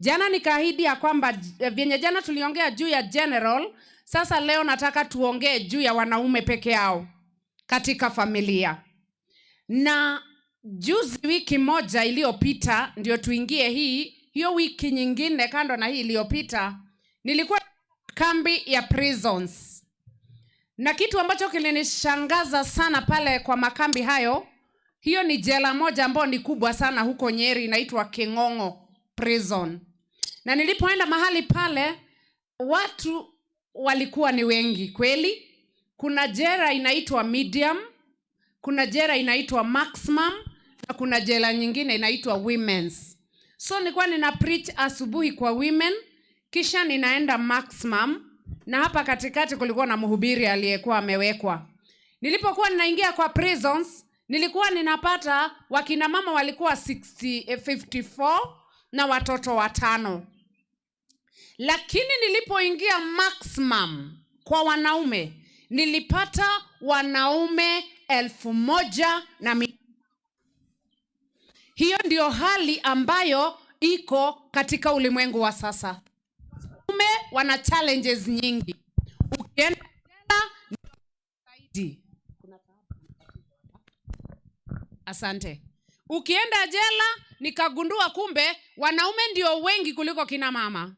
Jana nikaahidi ya kwamba vyenye jana tuliongea juu ya general, sasa leo nataka tuongee juu ya wanaume peke yao katika familia. Na juzi, wiki moja iliyopita, ndio tuingie hii hiyo wiki nyingine kando na hii iliyopita, nilikuwa kambi ya prisons, na kitu ambacho kilinishangaza sana pale kwa makambi hayo, hiyo ni jela moja ambayo ni kubwa sana huko Nyeri, inaitwa King'ong'o Prison. Na nilipoenda mahali pale, watu walikuwa ni wengi kweli. Kuna jela inaitwa medium, kuna jela inaitwa maximum na kuna jela nyingine inaitwa women's. So nilikuwa nina preach asubuhi kwa women, kisha ninaenda maximum, na hapa katikati kulikuwa na mhubiri aliyekuwa amewekwa. Nilipokuwa ninaingia kwa prisons, nilikuwa ninapata wakina mama walikuwa 60, 54 na watoto watano, lakini nilipoingia maximum kwa wanaume, nilipata wanaume elfu moja na Hiyo ndio hali ambayo iko katika ulimwengu wa sasa. Wanaume wana challenges nyingi. Ukienda jela ni zaidi. Asante. Ukienda jela, nikagundua kumbe wanaume ndio wengi kuliko kina mama.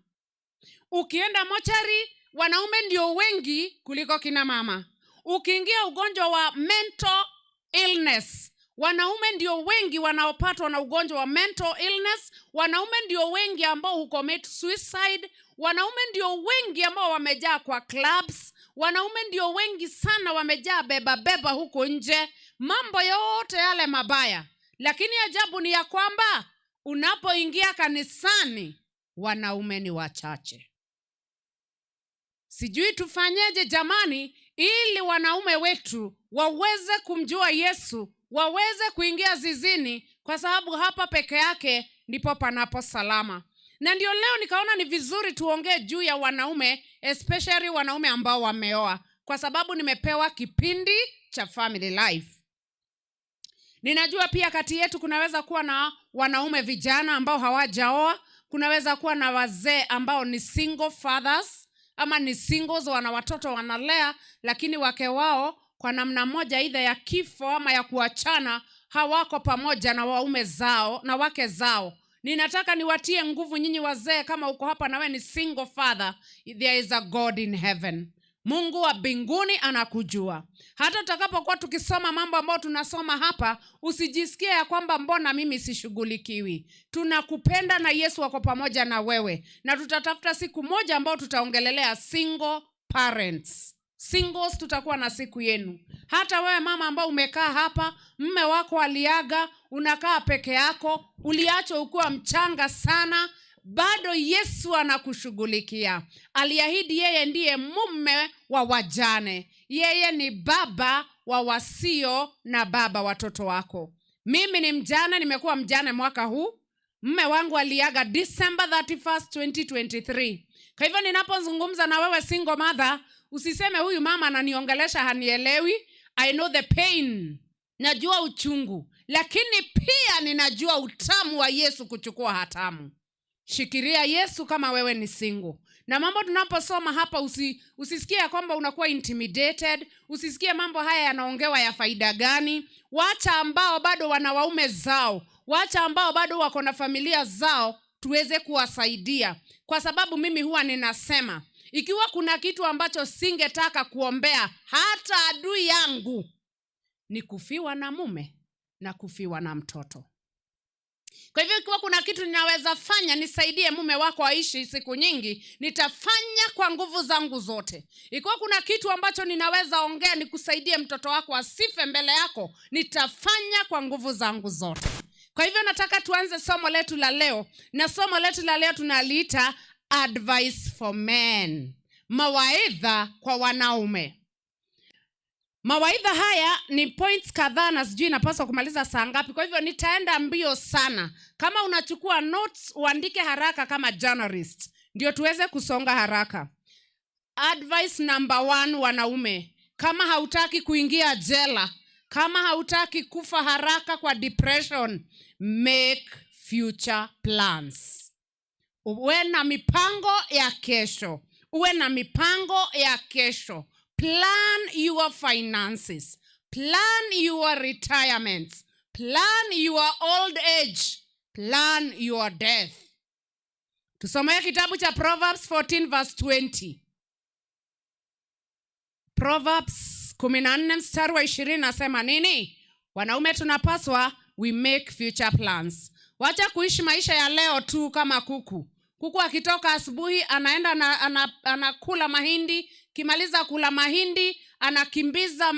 Ukienda mochari, wanaume ndio wengi kuliko kina mama. Ukiingia ugonjwa wa mental illness, wanaume ndio wengi wanaopatwa na ugonjwa wa mental illness. Wanaume ndio wengi ambao hucommit suicide. Wanaume ndio wengi ambao wamejaa kwa clubs. Wanaume ndio wengi sana wamejaa beba beba huko nje, mambo yote yale mabaya. Lakini ajabu ni ya kwamba unapoingia kanisani, wanaume ni wachache. Sijui tufanyeje jamani, ili wanaume wetu waweze kumjua Yesu, waweze kuingia zizini, kwa sababu hapa peke yake ndipo panapo salama. Na ndio leo nikaona ni vizuri tuongee juu ya wanaume, especially wanaume ambao wameoa, kwa sababu nimepewa kipindi cha family life. Ninajua pia kati yetu kunaweza kuwa na wanaume vijana ambao hawajaoa, kunaweza kuwa na wazee ambao ni single fathers ama ni singles, wana watoto wanalea, lakini wake wao kwa namna moja, aidha ya kifo ama ya kuachana, hawako pamoja na waume zao na wake zao. Ninataka niwatie nguvu nyinyi wazee, kama uko hapa na wewe ni single father, there is a God in heaven. Mungu wa mbinguni anakujua. Hata tutakapokuwa tukisoma mambo ambayo tunasoma hapa, usijisikie ya kwamba mbona mimi sishughulikiwi. Tunakupenda na Yesu wako pamoja na wewe, na tutatafuta siku moja ambayo tutaongelelea single parents. Singles, tutakuwa na siku yenu. Hata wewe mama ambao umekaa hapa, mme wako aliaga, unakaa peke yako, uliachwa ukiwa mchanga sana, bado Yesu anakushughulikia. Aliahidi yeye ndiye mume wa wajane, yeye ni baba wa wasio na baba, watoto wako. Mimi ni mjane, nimekuwa mjane mwaka huu. Mme wangu aliaga December 31st, 2023. Kwa hivyo ninapozungumza na wewe single mother, usiseme huyu mama ananiongelesha hanielewi. I know the pain, najua uchungu, lakini pia ninajua utamu wa Yesu kuchukua hatamu. Shikilia Yesu kama wewe ni single. Na mambo tunaposoma hapa, usisikie ya kwamba unakuwa intimidated, usisikie mambo haya yanaongewa ya faida gani. Wacha ambao bado wana waume zao, wacha ambao bado wako na familia zao, tuweze kuwasaidia, kwa sababu mimi huwa ninasema ikiwa kuna kitu ambacho singetaka kuombea hata adui yangu, ni kufiwa na mume na kufiwa na mtoto. Kwa hivyo ikiwa kuna kitu ninaweza fanya nisaidie mume wako aishi siku nyingi, nitafanya kwa nguvu zangu zote. Ikiwa kuna kitu ambacho ninaweza ongea nikusaidie mtoto wako asife mbele yako, nitafanya kwa nguvu zangu zote. Kwa hivyo nataka tuanze somo letu la leo, na somo letu la leo tunaliita Advice for Men, mawaidha kwa wanaume. Mawaidha haya ni points kadhaa na sijui napaswa kumaliza saa ngapi, kwa hivyo nitaenda mbio sana. Kama unachukua notes, uandike haraka kama journalist, ndio tuweze kusonga haraka. Advice number one, wanaume, kama hautaki kuingia jela, kama hautaki kufa haraka kwa depression, make future plans. Uwe na mipango ya kesho, uwe na mipango ya kesho. Plan your finances, plan your retirements, plan your old age, plan your death. Tusomee kitabu cha Proverbs 14 verse 20. Proverbs 14 mstari wa 20 nasema nini? Wanaume tunapaswa we make future plans. Wacha kuishi maisha ya leo tu kama kuku. Kuku akitoka asubuhi anaenda na, anakula mahindi, kimaliza kula mahindi anakimbiza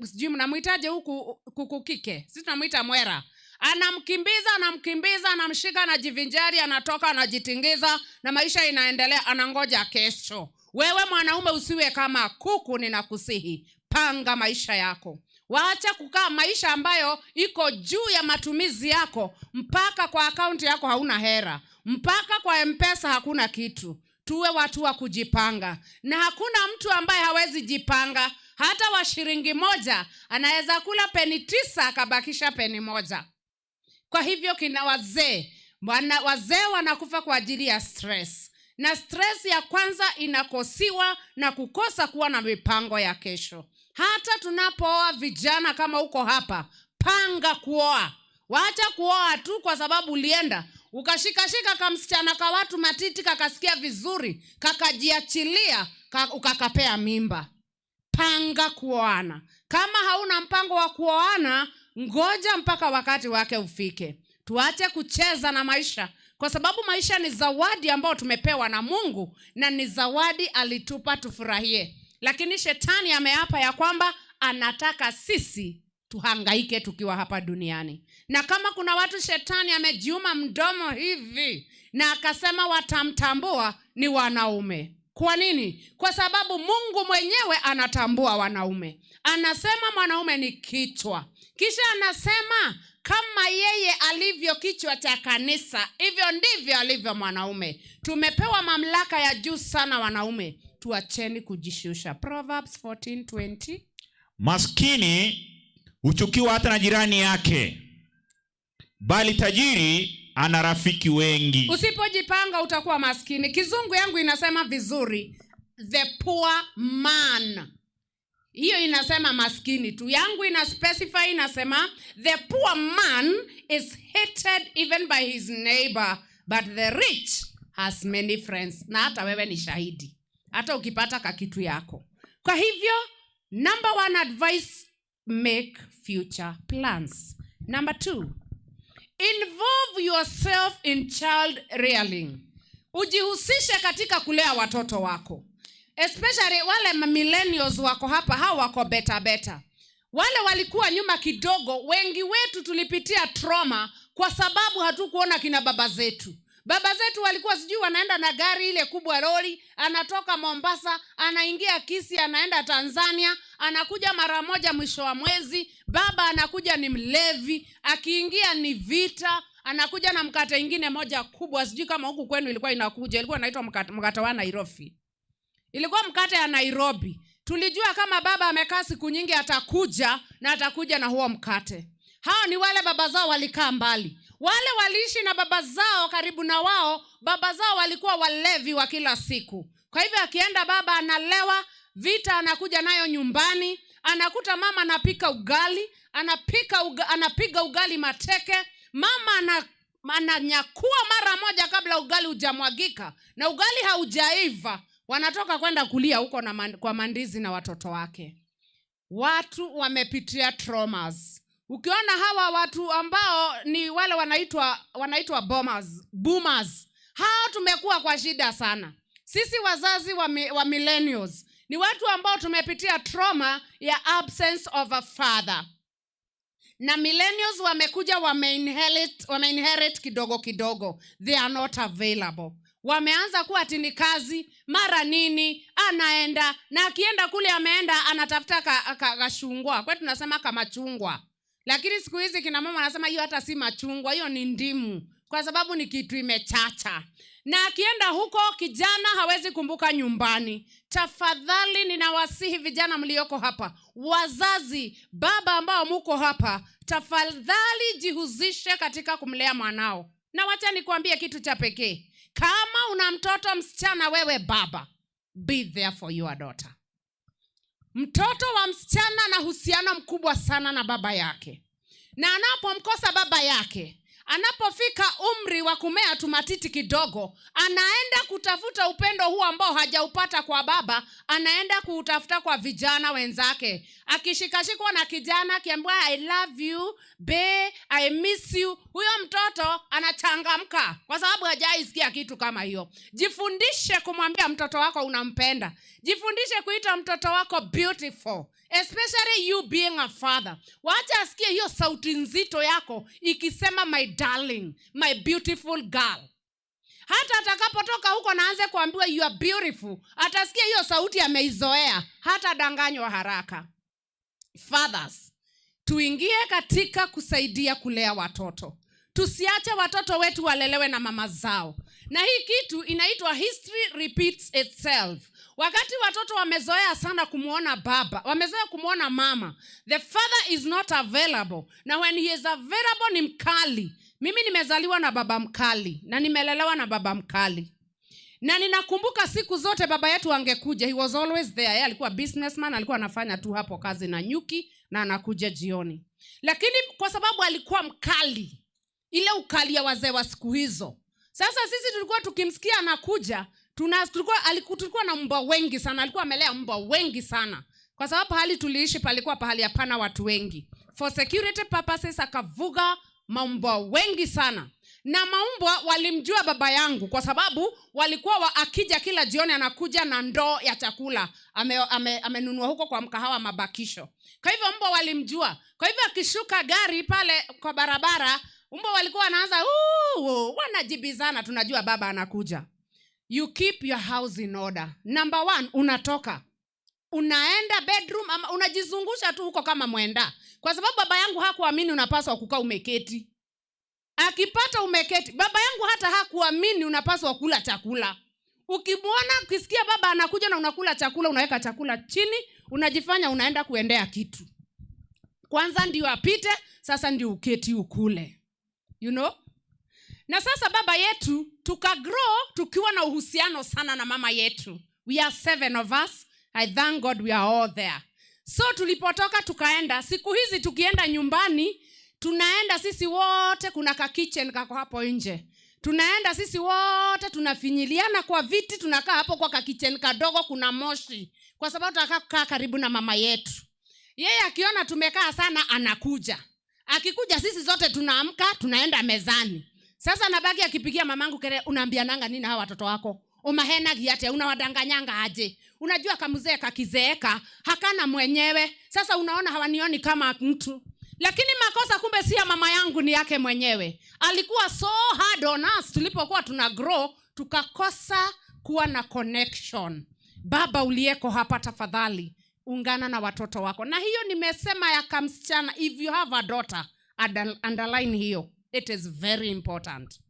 sijui mnamwitaje huku kuku kike, sisi tunamwita mwera. Anamkimbiza, anamkimbiza, anamshika, anajivinjari, anatoka, anajitingiza na maisha inaendelea, anangoja kesho. Wewe mwanaume usiwe kama kuku, ninakusihi, panga maisha yako. Waacha kukaa maisha ambayo iko juu ya matumizi yako, mpaka kwa akaunti yako hauna hera, mpaka kwa Mpesa hakuna kitu. Tuwe watu wa kujipanga, na hakuna mtu ambaye hawezi jipanga. Hata wa shilingi 1 anaweza kula peni 9 akabakisha peni 1. Kwa hivyo kina wazee, wazee wanakufa kwa ajili ya stress. Na stress ya kwanza inakosiwa na kukosa kuwa na mipango ya kesho. Hata tunapooa vijana kama uko hapa, panga kuoa. Wacha kuoa tu kwa sababu ulienda ukashikashika kamsichana ka watu matiti kakasikia vizuri, kakajiachilia, ukakapea mimba. Panga kuoana. Kama hauna mpango wa kuoana, ngoja mpaka wakati wake ufike. Tuache kucheza na maisha, kwa sababu maisha ni zawadi ambayo tumepewa na Mungu, na ni zawadi alitupa tufurahie. Lakini shetani ameapa ya kwamba anataka sisi tuhangaike tukiwa hapa duniani. Na kama kuna watu shetani amejiuma mdomo hivi na akasema watamtambua, ni wanaume. Kwa nini? Kwa sababu Mungu mwenyewe anatambua wanaume. Anasema mwanaume ni kichwa. Kisha anasema kama yeye alivyo kichwa cha kanisa, hivyo ndivyo alivyo mwanaume. Tumepewa mamlaka ya juu sana wanaume. Tuacheni kujishusha. Proverbs 14:20. Maskini huchukiwa hata na jirani yake, bali tajiri ana rafiki wengi. Usipojipanga utakuwa maskini. Kizungu yangu inasema vizuri, the poor man. Hiyo inasema maskini tu. Yangu ina specify, inasema the poor man is hated even by his neighbor, but the rich has many friends. Na hata wewe ni shahidi, hata ukipata kakitu yako. Kwa hivyo, number 1 advice, make future plans. Number 2, involve yourself in child rearing. Ujihusishe katika kulea watoto wako. Especially wale millennials wako hapa, hao wako better better. Wale walikuwa nyuma kidogo, wengi wetu tulipitia trauma kwa sababu hatukuona kina baba zetu. Baba zetu walikuwa sijui wanaenda na gari ile kubwa lori, anatoka Mombasa, anaingia Kisii, anaenda Tanzania, anakuja mara moja mwisho wa mwezi. Baba anakuja ni mlevi, akiingia ni vita, anakuja na mkate ingine moja kubwa, sijui kama huku kwenu ilikuwa inakuja, ilikuwa inaitwa mkate wa Nairobi. Ilikuwa mkate ya Nairobi. Tulijua kama baba amekaa siku nyingi atakuja na atakuja na huo mkate. Hao ni wale baba zao walikaa mbali. Wale waliishi na baba zao karibu na wao, baba zao walikuwa walevi wa kila siku. Kwa hivyo akienda baba analewa, vita anakuja nayo nyumbani, anakuta mama anapika ugali, anapiga ugali mateke, mama ananyakua mara moja kabla ugali hujamwagika na ugali haujaiva, wanatoka kwenda kulia huko na kwa mandizi na watoto wake. Watu wamepitia traumas. Ukiona hawa watu ambao ni wale wanaitwa boomers, hao tumekuwa kwa shida sana. Sisi wazazi wa millennials ni watu ambao tumepitia trauma ya absence of a father. Na millennials wamekuja wameinherit kidogo kidogo. They are not available. Wameanza kuwa ati ni kazi, mara nini, anaenda, na akienda kule ameenda, anatafuta kashungwa. Kwetu tunasema kama chungwa. Lakini siku hizi kina mama wanasema hiyo hata si machungwa, hiyo ni ndimu, kwa sababu ni kitu imechacha. Na akienda huko kijana hawezi kumbuka nyumbani. Tafadhali ninawasihi vijana mlioko hapa, wazazi, baba ambao muko hapa, tafadhali jihusishe katika kumlea mwanao. Na wacha nikwambie kitu cha pekee. Kama una mtoto msichana, wewe baba, be there for your daughter. Mtoto wa msichana ana uhusiano mkubwa sana na baba yake, na anapomkosa baba yake, anapofika umri wa kumea tumatiti kidogo, anaenda kutafuta upendo huu ambao hajaupata kwa baba, anaenda kuutafuta kwa vijana wenzake. Akishikashikwa na kijana, akiambiwa, "I love you bae, I miss you," huyo mtoto anachangamka kwa sababu hajaisikia kitu kama hiyo. Jifundishe kumwambia mtoto wako unampenda. Jifundishe kuita mtoto wako beautiful, especially you being a father. Wacha asikie hiyo sauti nzito yako ikisema, "My darling, my beautiful girl." Hata atakapotoka huko na aanze kuambiwa, "You are beautiful," atasikia hiyo sauti, ameizoea, hata danganywa haraka. Fathers, tuingie katika kusaidia kulea watoto. Tusiache watoto wetu walelewe na mama zao. Na hii kitu inaitwa history repeats itself. Wakati watoto wamezoea sana kumwona baba, wamezoea kumwona mama, the father is not available, na when he is available ni mkali. Mimi nimezaliwa na baba mkali na nimelelewa na baba mkali, na ninakumbuka siku zote baba yetu angekuja, he was always there. Yeye alikuwa businessman, alikuwa anafanya tu hapo kazi na nyuki na anakuja jioni. Lakini kwa sababu alikuwa mkali, ile ukali ya wazee wa siku hizo, sasa sisi tulikuwa tukimsikia anakuja, tulikuwa na mbwa wengi sana. Alikuwa amelea mbwa wengi sana kwa sababu pahali tuliishi palikuwa pahali hapana watu wengi. For security purposes akafuga maumbwa wengi sana, na maumbwa walimjua baba yangu kwa sababu walikuwa akija kila jioni anakuja na ndoo ya chakula amenunua huko kwa mkahawa, mabakisho. Kwa hivyo mbwa walimjua. Kwa hivyo akishuka gari pale kwa barabara, mbwa walikuwa wanaanza "Uu," wanajibizana, tunajua baba anakuja. You keep your house in order. Number one, unatoka unaenda bedroom ama unajizungusha tu huko kama mwenda, kwa sababu baba yangu hakuamini unapaswa kukaa umeketi. Akipata umeketi, baba yangu hata hakuamini unapaswa kula chakula. Ukimwona, ukisikia baba anakuja na unakula chakula, unaweka chakula chini, unajifanya unaenda kuendea kitu kwanza ndio apite, sasa ndio uketi ukule. Na sasa baba yetu, tukagrow tukiwa na uhusiano sana na mama yetu. We are seven of us. I thank God we are all there. So tulipotoka tukaenda, siku hizi tukienda nyumbani, tunaenda sisi wote, kuna ka kitchen kako hapo nje, tunaenda sisi wote, tunafinyiliana kwa viti, tunakaa hapo kwa ka kitchen kadogo, kuna moshi, kwa sababu tunataka kukaa karibu na mama yetu. Yeye akiona tumekaa sana anakuja. Akikuja sisi zote tunaamka, tunaenda mezani. Sasa nabaki akipigia mamangu kelele, "Unaambiananga nini hawa watoto wako? Umahenagia atia? Unawadanganyanga aje? Unajua kamzee kakizeeka hakana mwenyewe. Sasa unaona hawanioni kama mtu." Lakini makosa kumbe si ya mama yangu, ni yake mwenyewe. Alikuwa so hard on us tulipokuwa tuna grow, tukakosa kuwa na connection. Baba uliyeko hapa, tafadhali ungana na watoto wako. Na hiyo nimesema ya kamsichana, if you have a daughter, underline hiyo, it is very important.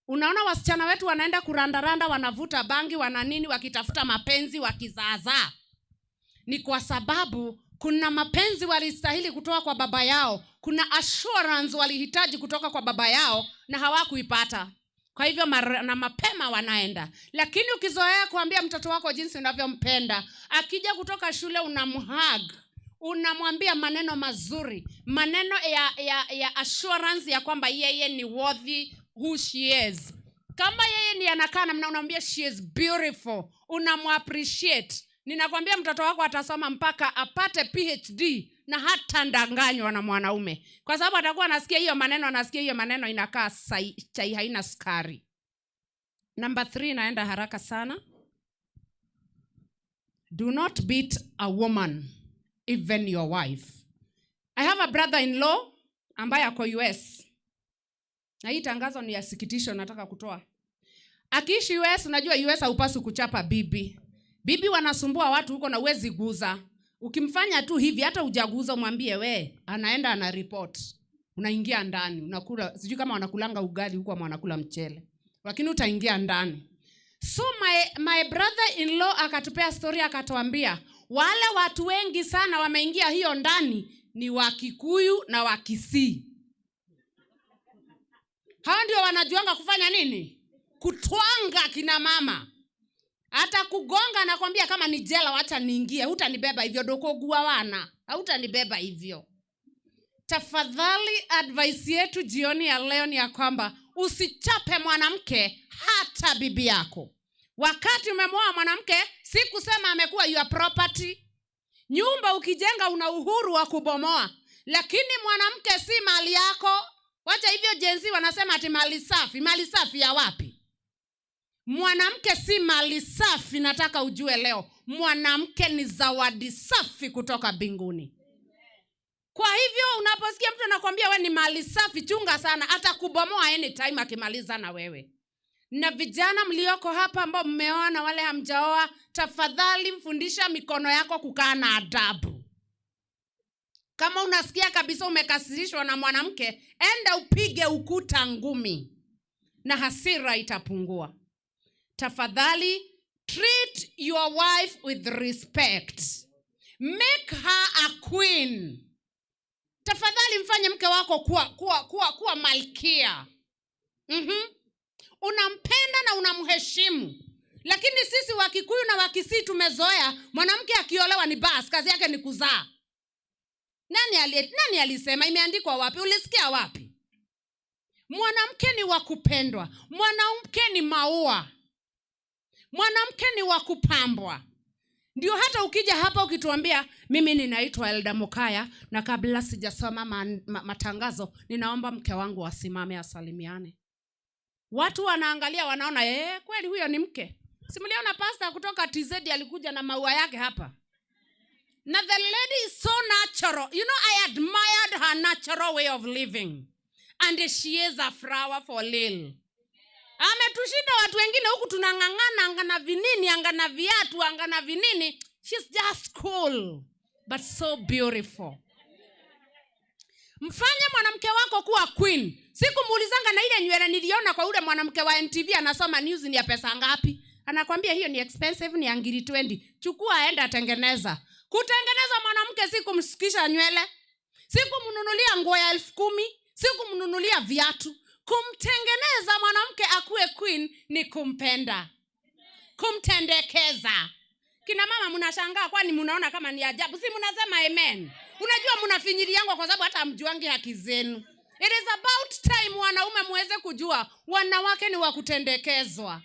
Unaona wasichana wetu wanaenda kurandaranda, wanavuta bangi, wana nini, wakitafuta mapenzi, wakizaazaa. Ni kwa sababu kuna mapenzi walistahili kutoka kwa baba yao, kuna assurance walihitaji kutoka kwa baba yao na hawakuipata. Kwa hivyo na mapema wanaenda. Lakini ukizoea kuambia mtoto wako jinsi unavyompenda, akija kutoka shule unamhug, unamwambia maneno mazuri, maneno ya assurance ya kwamba yeye ni worthy who she is. Kama yeye ni anakaa namna, unamwambia she is beautiful, unamappreciate. Ninakwambia mtoto wako atasoma mpaka apate PhD na hata ndanganywa na mwanaume, kwa sababu atakuwa anasikia hiyo maneno, anasikia hiyo maneno inakaa chai haina sukari. Number three, naenda haraka sana. Do not beat a woman, even your wife. I have a brother in law ambaye ako US, na hii tangazo ni ya sikitisho nataka kutoa. Akiishi US, unajua US haupaswi kuchapa bibi. Bibi wanasumbua watu huko na uwezi guza. Ukimfanya tu hivi, hata hujaguza, umwambie we, anaenda ana report. Unaingia ndani, unakula, sijui kama wanakulanga ugali huko ama wanakula mchele, lakini utaingia ndani. So my brother in law akatupea story, akatuambia wale watu wengi sana wameingia hiyo ndani ni Wakikuyu na Wakisii. Hao ndio wanajuanga kufanya nini? Kutwanga kina mama, atakugonga, anakwambia kama ni jela wacha niingie, hutanibeba hivyo, dokogua wana, hautanibeba hivyo. Tafadhali, advice yetu jioni ya leo ni ya kwamba usichape mwanamke, hata bibi yako. Wakati umemwoa mwanamke, si kusema amekuwa your property. Nyumba ukijenga una uhuru wa kubomoa, lakini mwanamke si mali yako. Wacha hivyo Gen Z wanasema ati mali safi. Mali safi ya wapi? Mwanamke si mali safi. Nataka ujue leo, mwanamke ni zawadi safi kutoka mbinguni. Kwa hivyo unaposikia mtu anakwambia we ni mali safi, chunga sana, atakubomoa anytime akimaliza na wewe. Na vijana mlioko hapa ambao mmeoa na wale hamjaoa, tafadhali mfundisha mikono yako kukaa na adabu. Kama unasikia kabisa umekasirishwa na mwanamke, enda upige ukuta ngumi na hasira itapungua. Tafadhali treat your wife with respect, make her a queen. Tafadhali mfanye mke wako kuwa malkia. Unampenda na unamheshimu. Lakini sisi Wakikuyu na Wakisii tumezoea mwanamke akiolewa ni bas, kazi yake ni kuzaa. Nani alisema? Imeandikwa wapi? Ulisikia wapi? Mwanamke ni wa kupendwa, mwanamke ni maua, mwanamke ni wa kupambwa. Ndio hata ukija hapa ukituambia mimi ninaitwa Elda Mokaya na kabla sijasoma matangazo ninaomba mke wangu asimame asalimiane. Watu wanaangalia wanaona, kweli huyo ni mke. Simuliona pastor kutoka TZ alikuja na maua yake hapa. Na the lady is so natural. I admired her natural way of living. And she is a flower for Lil. Ametushinda watu wengine huku tunang'ang'ana angana vinini, angana viatu, angana vinini. She's just cool but so beautiful. Mfanye mwanamke wako kuwa queen. Sikumuulizanga na ile nywele niliona kwa ule mwanamke wa NTV anasoma news ni ya pesa ngapi? Anakwambia hiyo ni expensive, ni angiri 20. Chukua enda tengeneza. Kutengeneza mwanamke si kumsukisha nywele, si kumnunulia nguo ya 10,000, si kumnunulia viatu. Kumtengeneza mwanamke akuwe queen ni kumpenda, kumtendekeza. Kina mama mnashangaa, kwani mnaona kama ni ajabu? Si mnasema amen? Unajua mnafinyiliangwa kwa sababu hata hamjuangi haki zenu. It is about time wanaume muweze kujua wanawake ni wa kutendekezwa.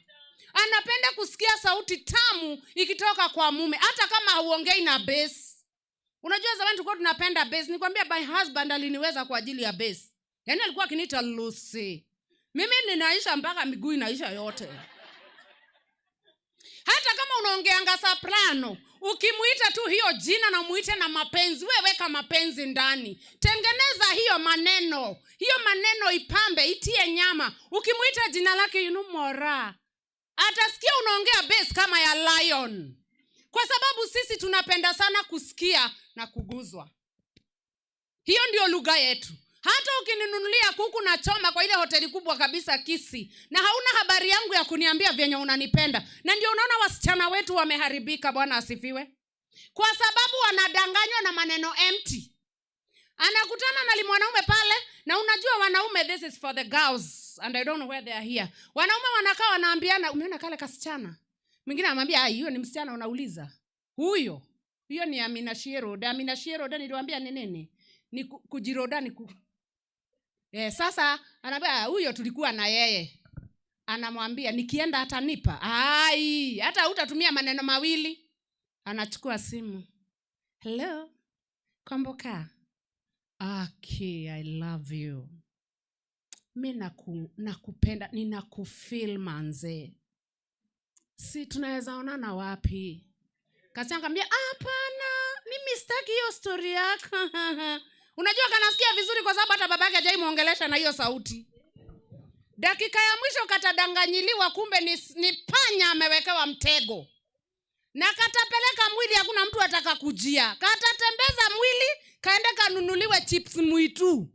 Anapenda kusikia sauti tamu ikitoka kwa mume, hata kama hauongei na bass. Unajua zamani tulikuwa tunapenda bass. Nikwambia my husband aliniweza kwa ajili ya bass. Yaani alikuwa akiniita Lucy. Mimi ninaisha mpaka miguu inaisha yote. Hata kama unaongeanga soprano, ukimuita tu hiyo jina na muite na mapenzi, wewe weka mapenzi ndani. Tengeneza hiyo maneno. Hiyo maneno ipambe, itie nyama. Ukimuita jina lake Mora, atasikia unaongea bass kama ya lion. Kwa sababu sisi tunapenda sana kusikia na kuguzwa. Hiyo ndio lugha yetu. Hata ukininunulia kuku na choma kwa ile hoteli kubwa kabisa Kisii, na hauna habari yangu ya kuniambia vyenye unanipenda. Na ndio unaona wasichana wetu wameharibika, Bwana asifiwe. Kwa sababu wanadanganywa na maneno empty. Anakutana na mwanaume pale, na unajua wanaume, this is for the girls and I don't know where they are here. Wanaume wanakaa wanaambiana, umeona kale kasichana? Mwingine anamwambia, ai, hiyo ni msichana unauliza. Huyo, huyo ni Amina Shieroda. Amina Shieroda niliwaambia ni nini? Ni kujiroda ni ku sasa anaambia huyo tulikuwa na yeye. Anamwambia nikienda atanipa. Ai, hata hutatumia maneno mawili. Anachukua simu. Hello. Komboka. Okay, I love you. Mi nakupenda, ninakufeel manze. Si tunaweza onana wapi? Kasichana akamwambia hapana, mimi sitaki hiyo story yako. Unajua kanasikia vizuri kwa sababu hata babake hajaimuongelesha na hiyo sauti. Dakika ya mwisho katadanganyiliwa, kumbe ni panya amewekewa mtego. Na katapeleka mwili, hakuna mtu atakakujia. Katatembeza mwili, kaende kanunuliwe chips mwitu.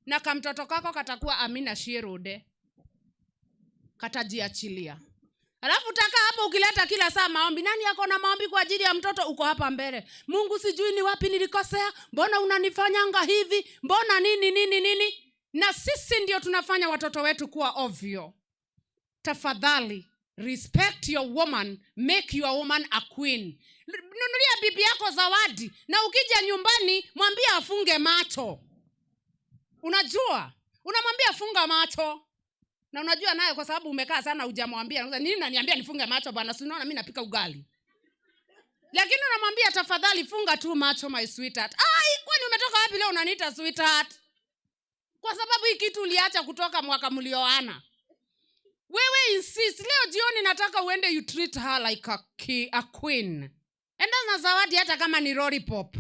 Na kamtoto kako katakuwa Amina Shirode. Katajiachilia. Alafu utakaa hapo ukileta kila saa maombi. Nani ako na maombi kwa ajili ya mtoto? Uko hapa mbele. Mungu sijui ni wapi nilikosea. Mbona unanifanyanga hivi? Mbona nini nini nini? Na sisi ndio tunafanya watoto wetu kuwa ovyo. Tafadhali respect your woman, make your woman a queen. Nunulia bibi yako zawadi, na ukija nyumbani mwambie afunge macho. Unajua, unamwambia funga macho, na unajua naye kwa sababu umekaa sana hujamwambia, anakuza, nini naniambia nifunge macho bwana, si unaona mimi napika ugali. Lakini unamwambia tafadhali funga tu macho my sweetheart. Ai, kwani umetoka wapi leo unaniita sweetheart? Kwa sababu hii kitu uliacha kutoka mwaka mlioana. Wewe insist, leo jioni nataka uende you treat her like a queen. Enda na zawadi hata kama ni lollipop.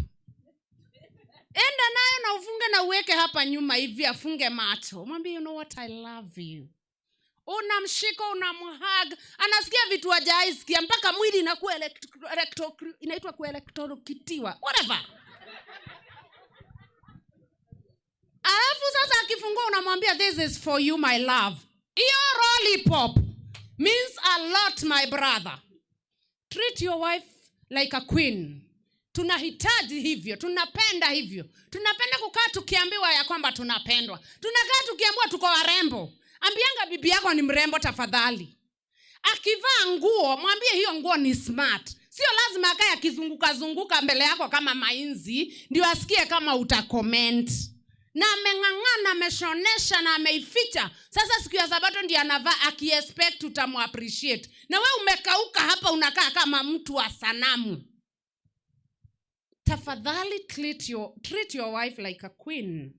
Enda nayo na ufunge na uweke hapa nyuma hivi afunge macho. Mwambie you know what, I love you. Unamshika, unamhug, anasikia vitu hajaisikia mpaka mwili inakuwa inaitwa kuelektrokitiwa. Whatever. Alafu sasa akifungua unamwambia this is for you my love. Hiyo lollipop means a lot my brother. Treat your wife like a queen. Tunahitaji hivyo, tunapenda hivyo. Tunapenda kukaa tukiambiwa ya kwamba tunapendwa. Tunakaa tukiambiwa tuko warembo. Ambianga bibi yako ni mrembo tafadhali. Akivaa nguo, mwambie hiyo nguo ni smart. Sio lazima akae akizunguka zunguka mbele yako kama mainzi ndio asikie kama utacomment. Na ameng'ang'ana, ameshonesha na ameificha. Sasa siku ya Sabato ndio anavaa akiexpect utamuappreciate. Na we umekauka hapa unakaa kama mtu wa sanamu. Tafadhali treat your wife like a queen.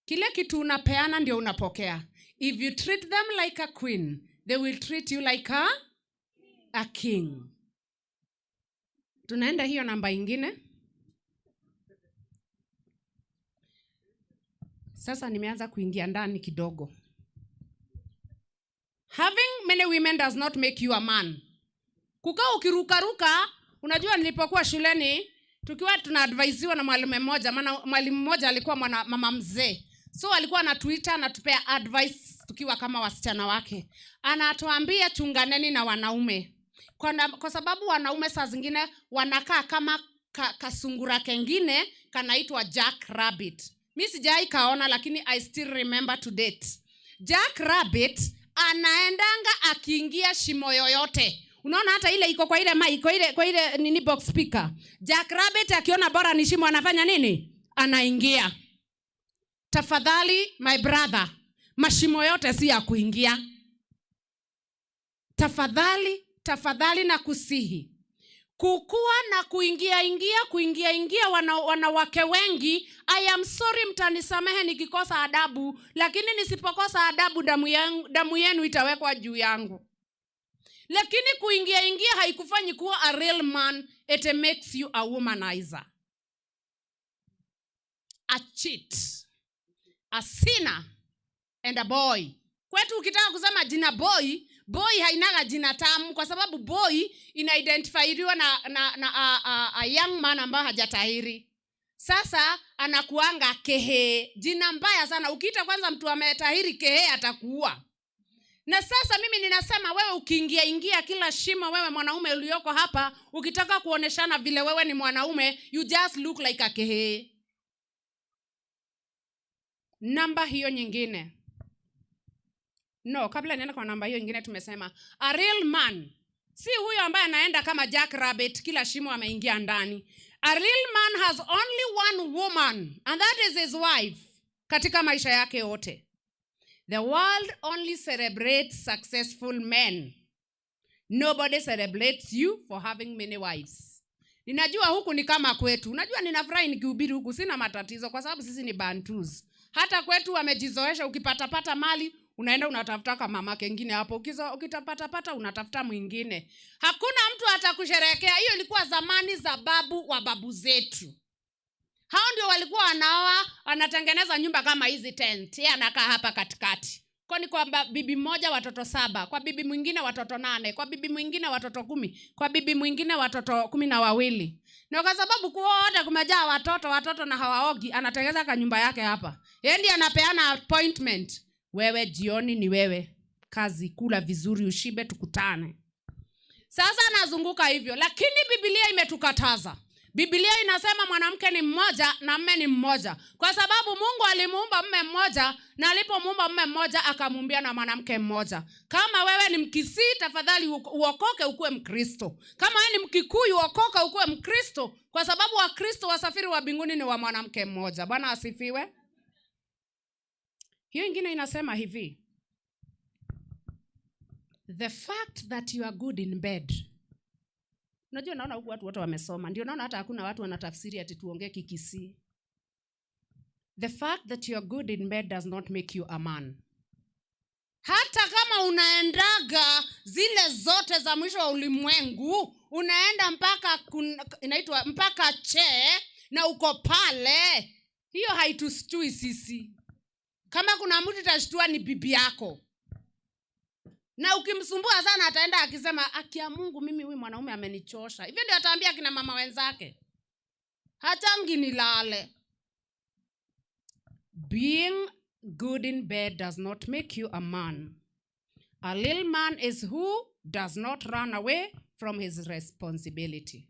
Kile kitu unapeana ndio unapokea. If you treat them like a queen, they will treat you like a king. Tunaenda hiyo namba ingine. Sasa nimeanza kuingia ndani kidogo. Having many women does not make you a man. Kukaa ukirukaruka, unajua nilipokuwa shuleni tukiwa tunaadvisiwa na mwalimu mmoja, maana mwalimu mmoja alikuwa mama mzee. So alikuwa anatuita, anatupea advice tukiwa kama wasichana wake. Anatuambia chunganeni na wanaume. Kwa sababu wanaume saa zingine wanakaa kama kasungura kengine kanaitwa Jack Rabbit. Mi sijai kaona lakini I still remember to date. Jack Rabbit anaendanga akiingia shimo yoyote. Unaona hata ile iko kwa ile mic, kwa ile nini box speaker. Jack Rabbit akiona bora ni shimo anafanya nini? Anaingia. Tafadhali my brother, mashimo yote si ya kuingia. Tafadhali, tafadhali na kusihi. Kukua na kuingia ingia, kuingia ingia wanawake wengi, I am sorry, mtanisamehe nikikosa adabu, lakini nisipokosa adabu damu yenu itawekwa juu yangu. Lakini kuingia ingia haikufanyi kuwa a real man, it makes you a womanizer, a cheat, a sinner and a boy. Kwetu ukitaka kusema jina boy, boy hainaga jina tamu kwa sababu boy inaidentifyriwa na a young man ambaye hajatahiri. Sasa anakuanga kehe, jina mbaya sana. Ukiita kwanza mtu ametahiri kehe atakuua. Na sasa mimi ninasema wewe ukiingia ingia kila shimo, wewe mwanaume ulioko hapa, ukitaka kuoneshana vile wewe ni mwanaume, you just look like a kehe. Namba hiyo nyingine. No, kabla niende kwa namba hiyo nyingine tumesema a real man si huyo ambaye anaenda kama Jack Rabbit kila shimo ameingia ndani. A real man has only one woman and that is his wife katika maisha yake yote. The world only celebrates successful men. Nobody celebrates you for having many wives. Ninajua huku ni kama kwetu. Unajua ninafurahi nikihubiri huku, sina matatizo kwa sababu sisi ni Bantus. Hata kwetu wamejizoesha, ukipatapata mali unaenda unatafuta kama mama kengine hapo, ukitapatapata unatafuta mwingine. Hakuna mtu atakusherehekea. Hiyo ilikuwa zamani za babu wa babu zetu. Hao ndio walikuwa wanaoa, wanatengeneza nyumba kama hizi tent. Yeye anakaa hapa katikati. Kwa ni kwa bibi mmoja watoto 7, kwa bibi mwingine watoto 8, kwa bibi mwingine watoto 10, kwa bibi mwingine watoto 12. Na kwa sababu kuoa kumejaa watoto na hawaogi, anatengeneza ka nyumba yake hapa. Yeye ndiye anapeana appointment. Wewe jioni ni wewe. Kazi, kula vizuri, ushibe, tukutane. Sasa anazunguka hivyo, lakini Biblia imetukataza. Biblia inasema mwanamke ni mmoja na mme ni mmoja, kwa sababu Mungu alimuumba mme mmoja, na alipomuumba mme mmoja akamuumbia na mwanamke mmoja. Kama wewe ni Mkisii, tafadhali uokoke ukuwe Mkristo. Kama wewe ni Mkikuyu, uokoke ukuwe Mkristo, kwa sababu Wakristo wasafiri wa mbinguni ni wa mwanamke mmoja. Bwana asifiwe. Hiyo ingine inasema hivi: the fact that you are good in bed. Unajua, naona huku watu wote wamesoma, ndio naona hata hakuna watu wanatafsiri ati tuongee Kikisii. The fact that you are good in bed does not make you a man. Hata kama unaendaga zile zote za mwisho wa ulimwengu, unaenda mpaka inaitwa mpaka che na uko pale, hiyo haitushtui sisi. Kama kuna mtu itashtua ni bibi yako, na ukimsumbua sana ataenda akisema, "Akia Mungu, mimi huyu mwanaume amenichosha." Hivyo ndio ataambia akina mama wenzake, "Hatangi nilale." Being good in bed does not make you a man. A little man is who does not run away from his responsibility.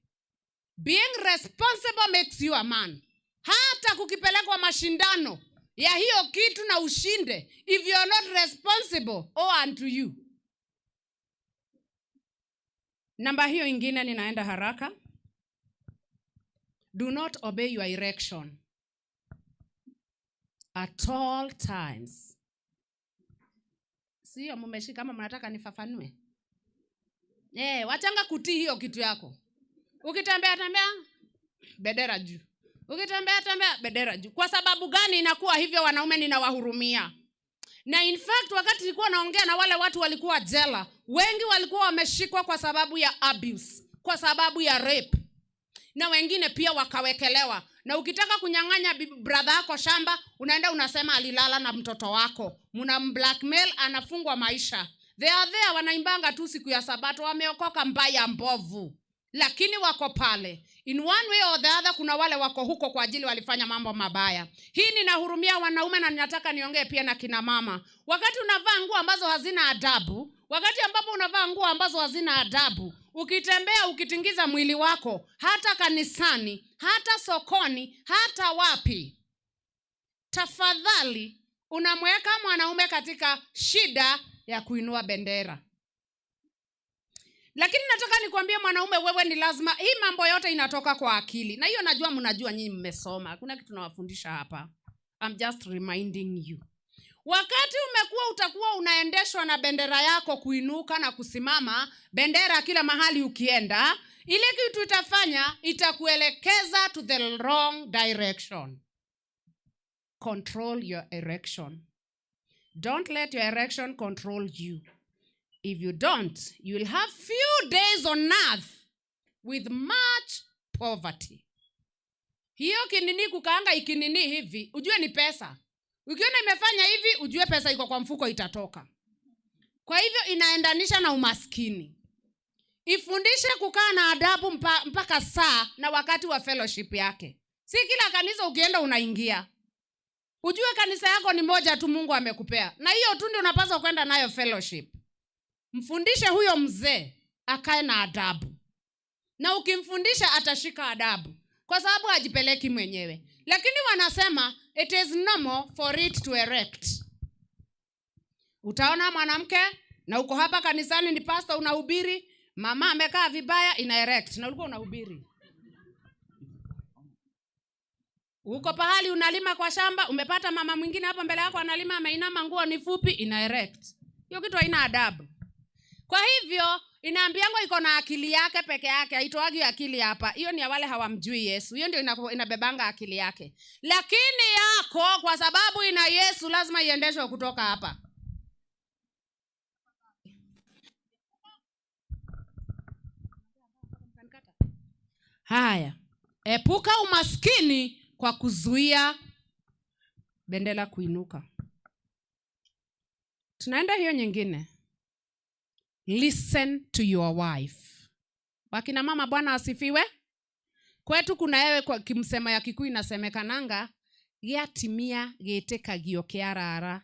Being responsible makes you a man. Hata kukipelekwa mashindano ya hiyo kitu na ushinde, if you are not responsible, oh, unto you. Namba hiyo ingine, ninaenda haraka. Do not obey your erection at all times. Sio mumeshika kama mnataka nifafanue? Wachanga kutii hiyo kitu yako. Ukitembea tembea, bendera juu. Ukitembea tembea, bendera juu. Kwa sababu gani inakuwa hivyo? Wanaume ninawahurumia. Na in fact, wakati nilikuwa naongea na wale watu walikuwa jela, wengi walikuwa wameshikwa kwa sababu ya abuse, kwa sababu ya rape, na wengine pia wakawekelewa. Na ukitaka kunyang'anya brother yako shamba, unaenda unasema alilala na mtoto wako, mna blackmail, anafungwa maisha. They are there, wanaimbanga tu siku ya Sabato, wameokoka mbaya mbovu, lakini wako pale in one way or the other. Kuna wale wako huko kwa ajili walifanya mambo mabaya. Hii ninahurumia wanaume, na ninataka niongee pia na kina mama. Wakati unavaa nguo ambazo hazina adabu, wakati ambapo unavaa nguo ambazo hazina adabu, ukitembea ukitingiza mwili wako, hata kanisani, hata sokoni, hata wapi, tafadhali, unamweka mwanaume katika shida ya kuinua bendera. Lakini nataka nikwambie mwanaume, wewe ni lazima, hii mambo yote inatoka kwa akili, na hiyo najua mnajua, nyinyi mmesoma, hakuna kitu nawafundisha hapa. I'm just reminding you. Wakati umekuwa utakuwa unaendeshwa na bendera yako kuinuka na kusimama, bendera kila mahali ukienda, ile kitu itafanya, itakuelekeza to the wrong direction. Control your erection. Don't let your erection control you. If you don't, you will have few days on earth with much poverty. Hiyo kinini kukaanga ikinini hivi, ujue ni pesa. Ukiona imefanya hivi, ujue pesa iko kwa mfuko itatoka. Kwa hivyo inaendanisha na umaskini. Ifundishe kukaa na adabu mpaka saa na wakati wa fellowship yake. Si kila kanisa ukienda unaingia. Ujue kanisa yako ni moja tu Mungu amekupea, na hiyo tu ndio unapaswa kwenda nayo fellowship. Mfundishe huyo mzee akae na adabu, na ukimfundisha atashika adabu, kwa sababu hajipeleki mwenyewe. Lakini wanasema it is normal for it to erect. Utaona mwanamke na uko hapa kanisani, ni pastor, unahubiri, mama amekaa vibaya, ina erect, na ulikuwa unahubiri. Uko pahali unalima kwa shamba, umepata mama mwingine hapo mbele yako analima, ameinama, nguo ni fupi, ina erect. Hiyo kitu haina adabu. Kwa hivyo inaambiangwa iko na akili yake peke yake, haitoagi akili hapa. Hiyo ni ya wale hawamjui Yesu. Hiyo ndio inabebanga akili yake. Lakini yako, kwa sababu ina Yesu, lazima iendeshwe kutoka hapa. Haya, epuka umaskini kwa kuzuia bendera kuinuka. Tunaenda hiyo nyingine. Listen to your wife. Wakina mama, Bwana asifiwe. Kwetu kuna ewe kwa kimsema ya Kikuyu inasemekananga, gĩatimia gĩtĩkagio kĩarara.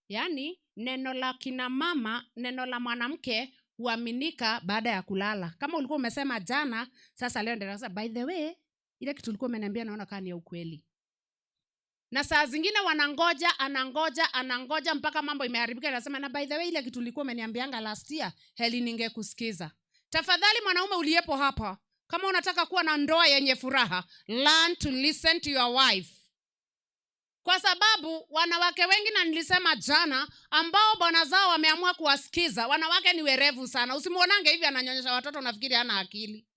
Yaani neno la kina mama, neno la mwanamke Huaminika baada ya kulala. Kama ulikuwa umesema jana, sasa leo ndio nasema, "By the way, ile kitu ulikuwa umeniambia naona kama ni ya ukweli." Na saa zingine wanangoja, anangoja, anangoja mpaka mambo imeharibika, anasema, "Na by the way, ile kitu ulikuwa umeniambianga last year, heri ningekusikiza." Tafadhali mwanaume uliyepo hapa, kama unataka kuwa na ndoa yenye furaha, learn to listen to your wife, kwa sababu wanawake wengi, na nilisema jana, ambao bwana zao wameamua kuwasikiza, wanawake ni werevu sana. Usimuonange hivi ananyonyesha watoto unafikiri hana akili.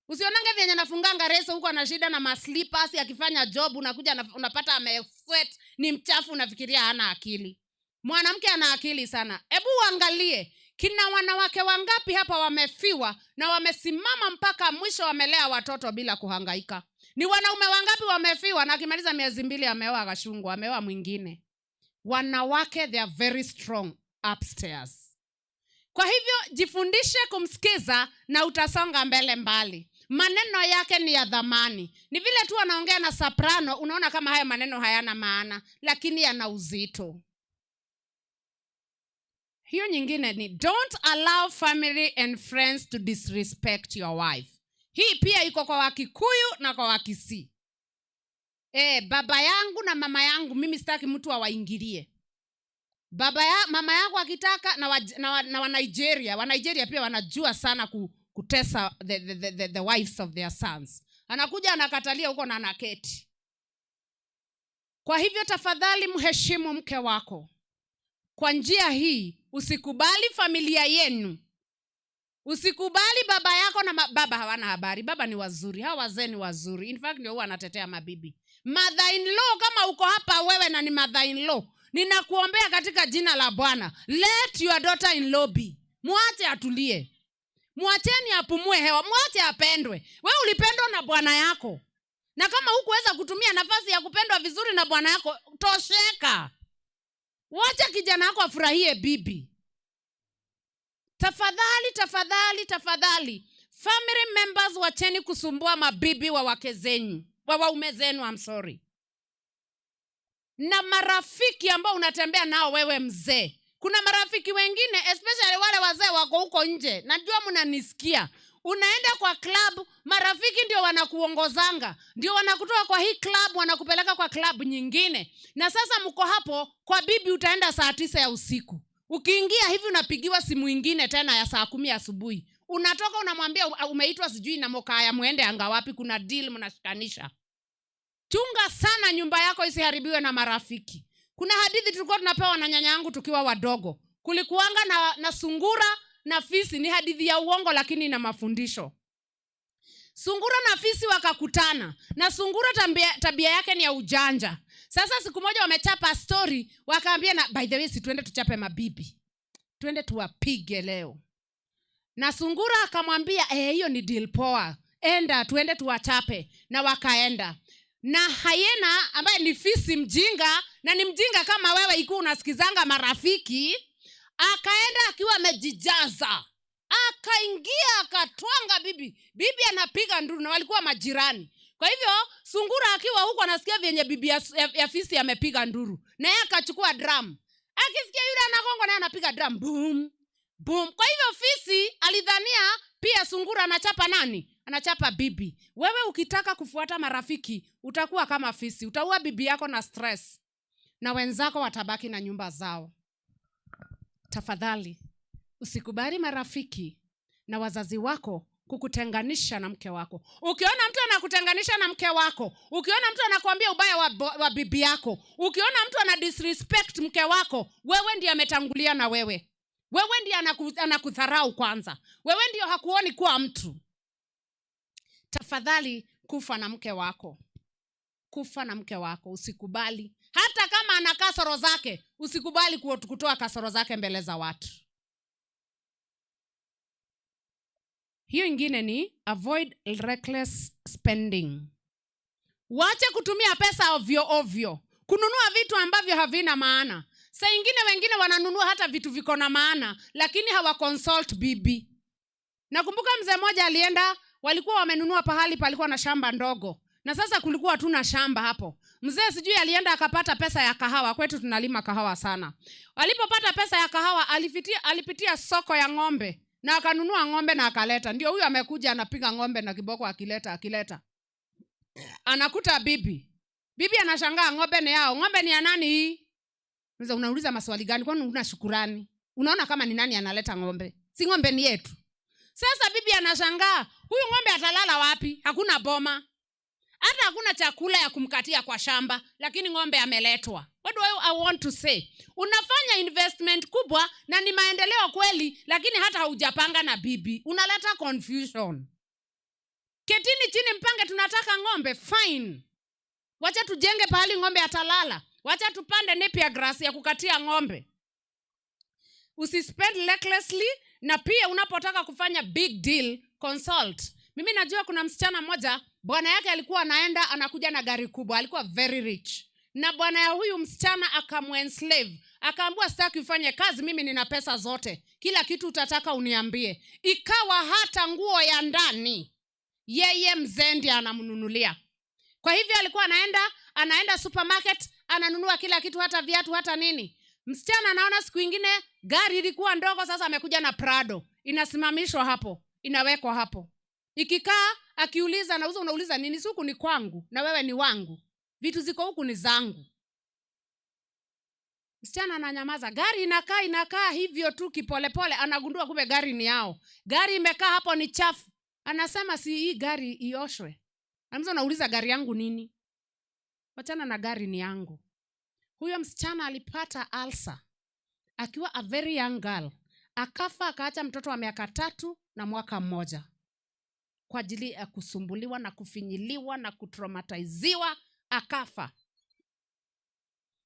Usionange vyenye anafunganga leso huko ana shida na maslippers akifanya job, unakuja unapata amesweat, ni mchafu, unafikiria hana akili. Mwanamke ana akili sana. Hebu uangalie kina wanawake wangapi hapa wamefiwa na wamesimama mpaka mwisho, wamelea watoto bila kuhangaika. Ni wanaume wangapi wamefiwa na akimaliza miezi 2 ameoa akashungwa, ameoa mwingine? Wanawake, they are very strong upstairs. Kwa hivyo jifundishe kumsikiza na utasonga mbele mbali. Maneno yake ni ya dhamani. Ni vile tu anaongea na soprano, unaona kama haya maneno hayana maana, lakini yana uzito. Hiyo nyingine ni don't allow family and friends to disrespect your wife. Hii pia iko kwa Wakikuyu na kwa Wakisii. Baba yangu na mama yangu, mimi sitaki mtu awaingilie. Baba ya, mama yangu akitaka na wa Nigeria, wa Nigeria pia wanajua sana kutesa the wives of their sons. Anakuja anakatalia huko na anaketi. Kwa hivyo tafadhali mheshimu mke wako. Kwa njia hii usikubali familia yenu, usikubali baba yako na baba hawana habari. Baba ni wazuri, hawa wazee ni wazuri. In fact ndio huwa anatetea mabibi. Mother in law, kama uko hapa wewe na ni mother in law, ninakuombea katika jina la Bwana, let your daughter in law be. Mwache atulie, mwacheni apumue hewa, mwache apendwe. We ulipendwa na bwana yako, na kama hukuweza kutumia nafasi ya kupendwa vizuri na bwana yako, tosheka. Wacha kijana wako afurahie bibi. Tafadhali, tafadhali, tafadhali, family members, wacheni kusumbua mabibi wa wake zenyu, wa waume zenu, I'm sorry. Na marafiki ambao unatembea nao wewe mzee, kuna marafiki wengine, especially wale wazee wako huko nje, najua mnanisikia. Unaenda kwa club, marafiki ndio wanakuongozanga, ndio wanakutoa kwa hii club, wanakupeleka kwa club nyingine. Na sasa mko hapo kwa bibi, utaenda saa 9 ya usiku. Ukiingia hivi unapigiwa simu ingine tena ya saa 10 asubuhi. Unatoka unamwambia umeitwa sijui na Mokaya, muende anga wapi, kuna deal mnashikanisha. Chunga sana nyumba yako isiharibiwe na marafiki. Kuna hadithi tulikuwa tunapewa na nyanya yangu tukiwa wadogo. Kulikuanga na sungura na fisi. Ni hadithi ya uongo lakini ina mafundisho. Sungura na fisi wakakutana, na sungura tabia yake ni ya ujanja. Sasa siku moja wamechapa story, wakaambia, na by the way, si tuende tuchape mabibi, tuende tuwapige leo. Na sungura akamwambia, hiyo ni deal poa, enda tuende tuwachape. Na wakaenda. Na hyena ambaye ni fisi mjinga, na ni mjinga kama wewe ikiwa unasikizanga marafiki, akaenda akiwa amejijaza, akaingia akatwanga bibi. Bibi anapiga nduru na walikuwa majirani. Kwa hivyo sungura akiwa huko anasikia vyenye bibi ya fisi amepiga nduru, na yeye akachukua drum. Akisikia yule anagongwa, naye anapiga drum, boom boom. Kwa hivyo fisi alidhania pia sungura anachapa nani? Anachapa bibi. Wewe ukitaka kufuata marafiki utakuwa kama fisi, utaua bibi yako na stress, na wenzako watabaki na nyumba zao. Tafadhali usikubali marafiki na wazazi wako kukutenganisha na mke wako. Ukiona mtu anakutenganisha na mke wako, ukiona mtu anakuambia ubaya wa bibi yako, ukiona mtu ana disrespect mke wako, wewe ndiye ametangulia na wewe. Wewe ndiye anakudharau kwanza. Wewe ndiyo hakuoni kuwa mtu. Tafadhali kufa na mke wako. Kufa na mke wako, usikubali. Hata kama ana kasoro zake, usikubali kutoa kasoro zake mbele za watu. Hiyo ingine ni avoid reckless spending. Wache kutumia pesa ovyo ovyo, kununua vitu ambavyo havina maana. Saa ingine wengine wananunua hata vitu viko na maana, lakini hawaconsult bibi. Nakumbuka mzee mmoja alienda, walikuwa wamenunua pahali palikuwa na shamba ndogo. Na sasa kulikuwa tu na shamba hapo. Mzee sijui alienda akapata pesa ya kahawa. Kwetu tunalima kahawa sana. Alipopata pesa ya kahawa, alipitia soko ya ng'ombe. Na akanunua ng'ombe na akaleta. Ndio huyu amekuja anapiga ng'ombe na kiboko, akileta, akileta, anakuta bibi. Bibi anashangaa, ng'ombe ni yao, ng'ombe ni ya nani hii? Sasa unauliza maswali gani? Kwani una shukurani? Unaona kama ni nani analeta ng'ombe? Si ng'ombe ni yetu? Sasa bibi anashangaa, huyu ng'ombe atalala wapi? Hakuna boma, hata hakuna chakula ya kumkatia kwa shamba, lakini ng'ombe ameletwa. What do I want to say? Unafanya investment kubwa na ni maendeleo kweli, lakini hata haujapanga na bibi, unaleta confusion. Ketini chini mpange, tunataka ng'ombe, fine. Wacha tujenge pahali ng'ombe atalala, wacha tupande napier grass ya kukatia ng'ombe. Usispend recklessly, na pia unapotaka kufanya big deal, consult. Mimi najua kuna msichana mmoja, bwana yake alikuwa anaenda anakuja na gari kubwa, alikuwa very rich, na bwana ya huyu msichana akamuenslave, akaambiwa, "Sitaki ufanye kazi, mimi nina pesa zote, kila kitu utataka uniambie." Ikawa hata nguo ya ndani yeye mzee ndiye anamnunulia. Kwa hivyo alikuwa anaenda supermarket, ananunua kila kitu, hata viatu, hata nini. Msichana anaona siku ingine gari ilikuwa ndogo, sasa amekuja na Prado, inasimamishwa hapo, inawekwa hapo. Ikikaa akiuliza, nauza, "Unauliza nini? Si huku ni kwangu na wewe ni wangu, vitu ziko huku ni zangu." Msichana ananyamaza, gari inakaa, inakaa hivyo tu kipolepole, anagundua kumbe gari ni yao. Gari imekaa hapo ni chafu. Anasema, "Si hii gari ioshwe?" Anamza, "Unauliza gari yangu nini? Wachana na gari, ni yangu." Huyo msichana alipata ulcer akiwa a very young girl, akafa, akaacha mtoto wa miaka 3 na mwaka 1 kwa ajili ya kusumbuliwa na kufinyiliwa na kutraumatiziwa, akafa.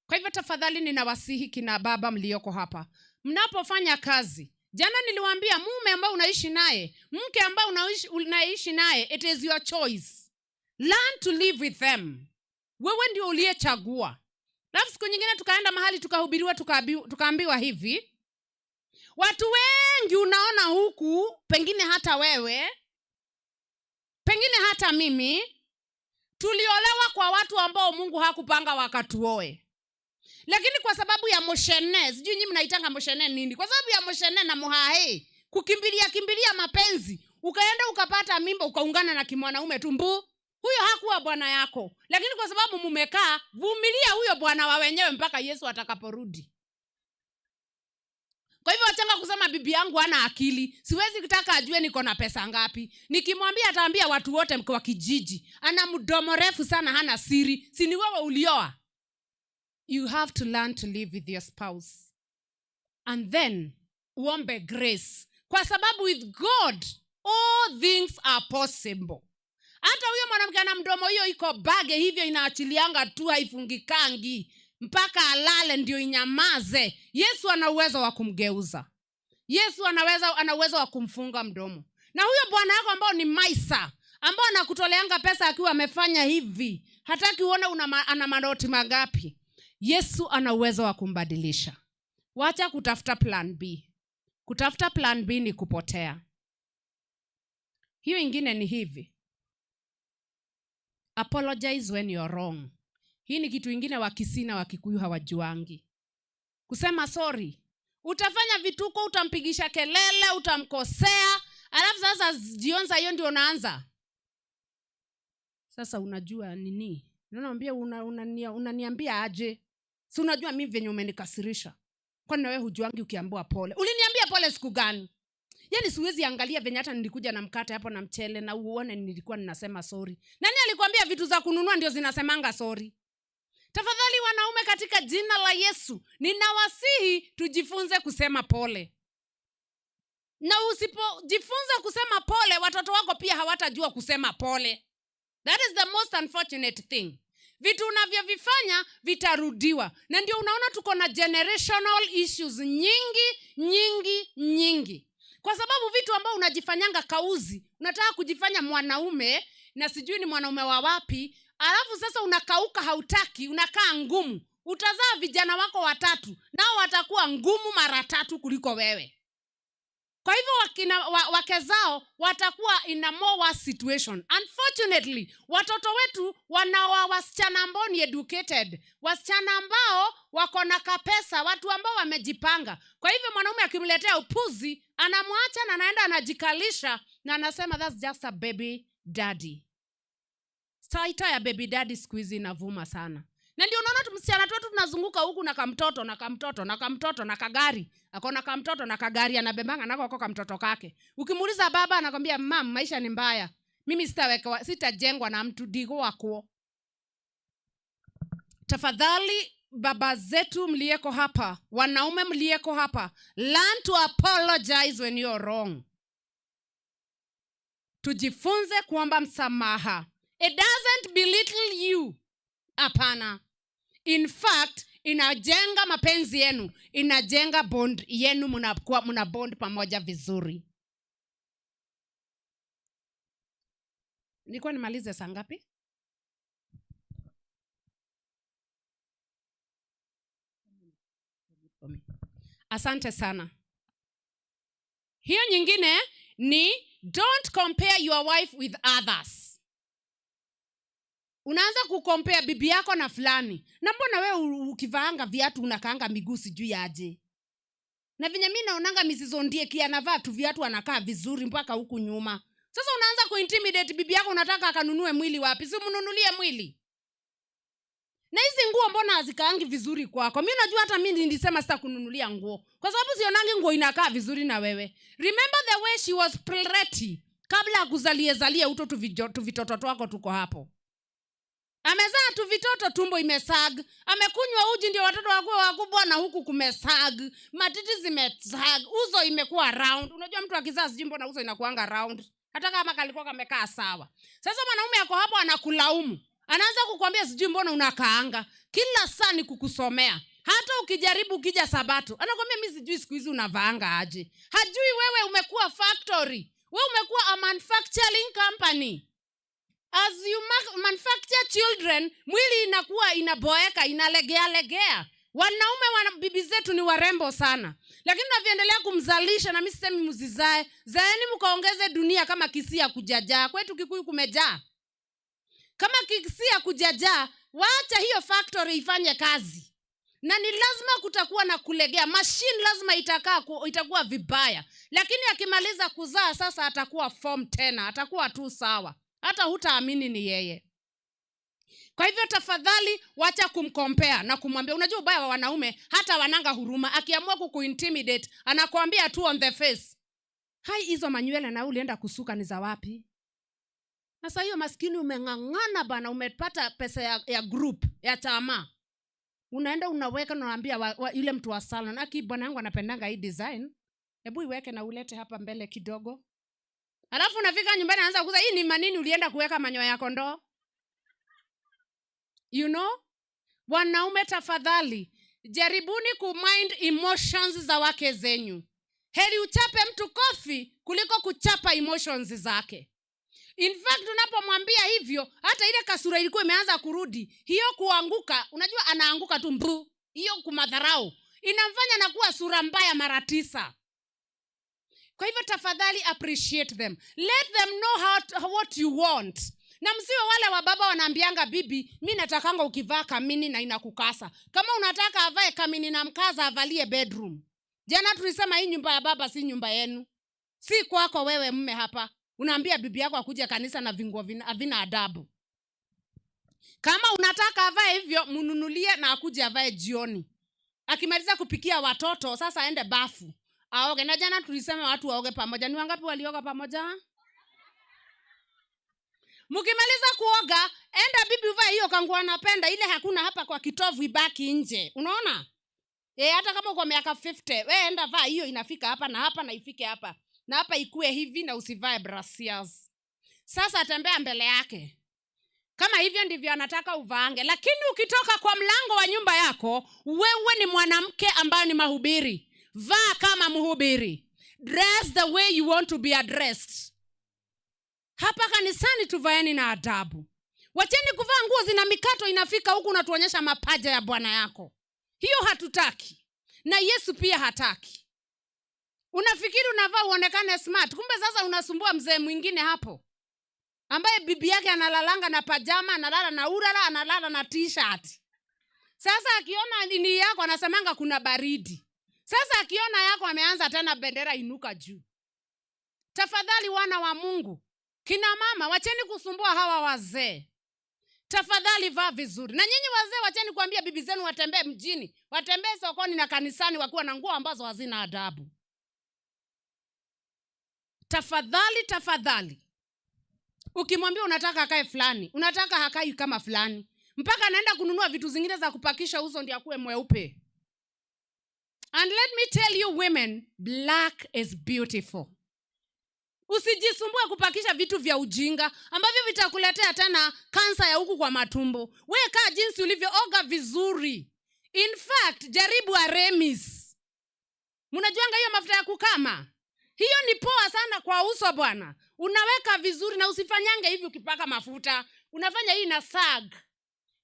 Kwa hivyo tafadhali ninawasihi kina baba mlioko hapa, mnapofanya kazi, jana niliwaambia, mume ambao unaishi naye, mke ambao unaishi naye, it is your choice. Learn to live with them. Wewe ndio uliyechagua. Alafu siku nyingine tukaenda mahali tukahubiriwa, tukaambiwa hivi, watu wengi unaona huku, pengine hata wewe, pengine hata mimi, tuliolewa kwa watu ambao Mungu hakupanga wakatuoe, lakini kwa sababu ya moshene, sijui nyinyi mnaitanga moshene nini, kwa sababu ya moshene na muhahe, kukimbilia kimbilia mapenzi, ukaenda ukapata mimba, ukaungana na kimwanaume tu mbu. Huyo hakuwa bwana yako, lakini kwa sababu mumekaa, vumilia huyo bwana wa wenyewe mpaka Yesu atakaporudi. Kwa hivyo wachanga kusema, "Bibi yangu hana akili, siwezi kutaka ajue niko na pesa ngapi. Nikimwambia ataambia watu wote wa kijiji. Ana mdomo refu sana, hana siri." Si ni wewe ulioa? You have to learn to live with your spouse and then uombe grace, kwa sababu with God all things are possible. Hata huyo mwanamke ana mdomo hiyo iko bage hivyo, inaachilianga tu, haifungikangi mpaka alale ndio inyamaze, Yesu ana uwezo wa kumgeuza. Yesu ana uwezo wa kumfunga mdomo. Na huyo bwana yako ambao ni maisa, ambao anakutoleanga pesa akiwa amefanya hivi, hataki uone ana manoti mangapi, Yesu ana uwezo wa kumbadilisha. Wacha kutafuta plan B. Kutafuta plan B ni kupotea. Hiyo ingine ni hivi: apologize when you're wrong. Hii ni kitu ingine Wakisii na Wakikuyu hawajuangi kusema sorry. Utafanya vituko, utampigisha kelele, utamkosea, alafu sasa jionza hiyo ndio unaanza sasa, unajua nini, naambia, unaniambia aje? Si unajua mi venye umenikasirisha? Kwani nawe hujuangi ukiambiwa pole? Uliniambia pole siku gani? Yaani siwezi angalia venye hata nilikuja na mkate hapo na mchele na uone nilikuwa ninasema sorry. Nani alikwambia vitu za kununua ndio zinasemanga sorry?" Tafadhali wanaume, katika jina la Yesu ninawasihi tujifunze kusema pole. Na usipojifunza kusema pole, watoto wako pia hawatajua kusema pole. That is the most unfortunate thing. Vitu unavyovifanya vitarudiwa, na ndio unaona tuko na generational issues nyingi, nyingi, nyingi, kwa sababu vitu ambao unajifanyanga kauzi, unataka kujifanya mwanaume na sijui ni mwanaume wa wapi, alafu sasa unakauka, hautaki, unakaa ngumu. Utazaa vijana wako watatu, nao watakuwa ngumu mara tatu kuliko wewe. Kwa hivyo Wakina wake zao watakuwa in a more worse situation. Unfortunately, watoto wetu wanaoa wasichana ambao ni educated, wasichana ambao wako na kapesa, watu ambao wamejipanga. Kwa hivyo mwanaume akimletea upuzi, anamwacha na anaenda anajikalisha na anasema, "That's just a baby daddy." Title ya baby daddy siku hizi inavuma sana, na ndio unaona msichana twetu tunazunguka huku na kamtoto na kamtoto na kamtoto na kagari, akona kamtoto na kagari anabebanga nako ako kamtoto kake. Ukimuuliza baba, anakwambia, "Mam, maisha ni mbaya, mimi sitawekwa, sitajengwa na mtu digo wako." Tafadhali, baba zetu mlieko hapa, wanaume mlieko hapa, learn to apologize when you're wrong. Tujifunze kuomba msamaha. It doesn't belittle you, hapana. In fact, inajenga mapenzi yenu, inajenga bond yenu, mnakuwa mna bond pamoja vizuri. Nilikuwa nimalize saa ngapi? Asante sana. Hiyo nyingine ni don't compare your wife with others. Unaanza kucompare bibi yako na fulani, na mbona we ukivaanga viatu unakaanga miguu sijui aje, na venye mi naonanga Mrs. Ondieki anavaa tu viatu anakaa vizuri mpaka huku nyuma. Sasa unaanza kuintimidate bibi yako, unataka akanunue mwili wapi? Si mnunulie mwili. Na hizi nguo mbona hazikaangi vizuri kwako? Mi najua hata mi nilisema sitakununulia nguo kwa sababu sionangi nguo inakaa vizuri na wewe. Remember the way she was pretty kabla akuzalie zalie uto tuvitoto twako tuko hapo. Amezaa tu vitoto, tumbo imesag, amekunywa uji ndio watoto wakuwe wakubwa, na huku kumesag, matiti zimesag, uso imekuwa round. Unajua mtu akizaa sijui mbona uso inakuanga round, hata kama kalikuwa kamekaa sawa. Sasa mwanaume ako hapo anakulaumu, anaanza kukwambia sijui mbona unakaanga kila saa ni kukusomea. Hata ukijaribu ukija Sabato anakwambia mi sijui siku hizi unavaanga aje. Hajui wewe umekuwa factory, wewe umekuwa a manufacturing company. As you manufacture children, mwili inakuwa inaboeka, inalegea legea. Wanaume bibi zetu ni warembo sana, lakini unavyoendelea kumzalisha, na mi sisemi msizae, zaeni mkaongeze dunia kama Kisii kujajaa. Kwetu Kikuyu kumejaa. Kama Kisii kujajaa, wacha hiyo factory ifanye kazi, na ni lazima kutakuwa na kulegea. Machine lazima itakuwa vibaya, lakini akimaliza kuzaa sasa atakuwa form tena, atakuwa tu sawa, hata hutaamini ni yeye. Kwa hivyo tafadhali wacha kumcompare na kumwambia. Unajua ubaya wa wanaume, hata wananga huruma. Akiamua kukuintimidate anakuambia tu on the face, hai, hizo manywele na ulienda kusuka ni za wapi? Sasa hiyo maskini umeng'ang'ana bana, umepata pesa ya group ya chama, unaenda unaweka na unaambia yule mtu wa salon, aki bwana yangu anapendanga hii design, hebu iweke na ulete hapa mbele kidogo. Alafu unafika nyumbani anaanza kuuza, hii ni manini ulienda kuweka manyoya ya kondoo? You know? Wanaume tafadhali jaribuni kumind emotions za wake zenyu. Heri uchape mtu kofi kuliko kuchapa emotions zake. In fact, unapomwambia hivyo, hata ile kasura ilikuwa imeanza kurudi, hiyo kuanguka, unajua anaanguka tu mbu, hiyo kumadharau inamfanya nakuwa sura mbaya mara 9. Kwa hivyo tafadhali appreciate them. Let them know what you want. Na msiwe wale wa baba wanaambianga bibi, mi natakanga ukivaa kamini na inakukasa. Kama unataka avae kamini na mkaza, avalie bedroom. Jana tulisema hii nyumba ya baba si nyumba yenu. Si kwako wewe mme hapa. Unaambia bibi yako akuje kanisa na vinguo havina adabu. Kama unataka avae hivyo, mnunulie na akuje avae jioni. Akimaliza kupikia watoto, sasa aende bafu aoge. Na jana tulisema watu waoge pamoja. Ni wangapi walioga pamoja? Mkimaliza kuoga, enda bibi uvae hiyo kanguo anapenda, ile hakuna hapa kwa kitovu, ibaki nje. Unaona? Hata kama uko miaka 50, we enda vaa hiyo inafika hapa na hapa na ifike hapa. Na hapa ikue hivi na usivae brassiers. Sasa tembea mbele yake. Kama hivyo ndivyo anataka uvaange. Lakini ukitoka kwa mlango wa nyumba yako, wewe ni mwanamke ambaye ni mahubiri. Vaa kama mhubiri. Dress the way you want to be addressed. Hapa kanisani tuvaeni na adabu. Wacheni kuvaa nguo zina mikato inafika huku unatuonyesha mapaja ya bwana yako. Hiyo hatutaki. Na Yesu pia hataki. Unafikiri unavaa uonekane smart, kumbe sasa unasumbua mzee mwingine hapo ambaye bibi yake analalanga na pajama, analala na urara, analala na T-shirt. Sasa akiona nini yako anasemanga kuna baridi. Sasa akiona yako ameanza tena bendera inuka juu. Tafadhali wana wa Mungu, kina mama, wacheni kusumbua hawa wazee. Tafadhali vaa vizuri. Na nyinyi wazee, wacheni kuambia bibi zenu watembee mjini, watembee sokoni na kanisani wakiwa na nguo ambazo hazina adabu. Tafadhali, tafadhali. Ukimwambia unataka akae fulani, unataka hakai kama fulani, mpaka anaenda kununua vitu zingine za kupakisha uso ndio akuwe mweupe. And let me tell you women, black is beautiful. Usijisumbue kupakisha vitu vya ujinga ambavyo vitakuletea tena kansa ya huku kwa matumbo. We kaa jinsi ulivyo, oga vizuri. In fact, jaribu Aremis. Mnajuanga hiyo mafuta ya kukama? Hiyo ni poa sana kwa uso bwana. Unaweka vizuri na usifanyange hivi ukipaka mafuta. Unafanya hii na sag.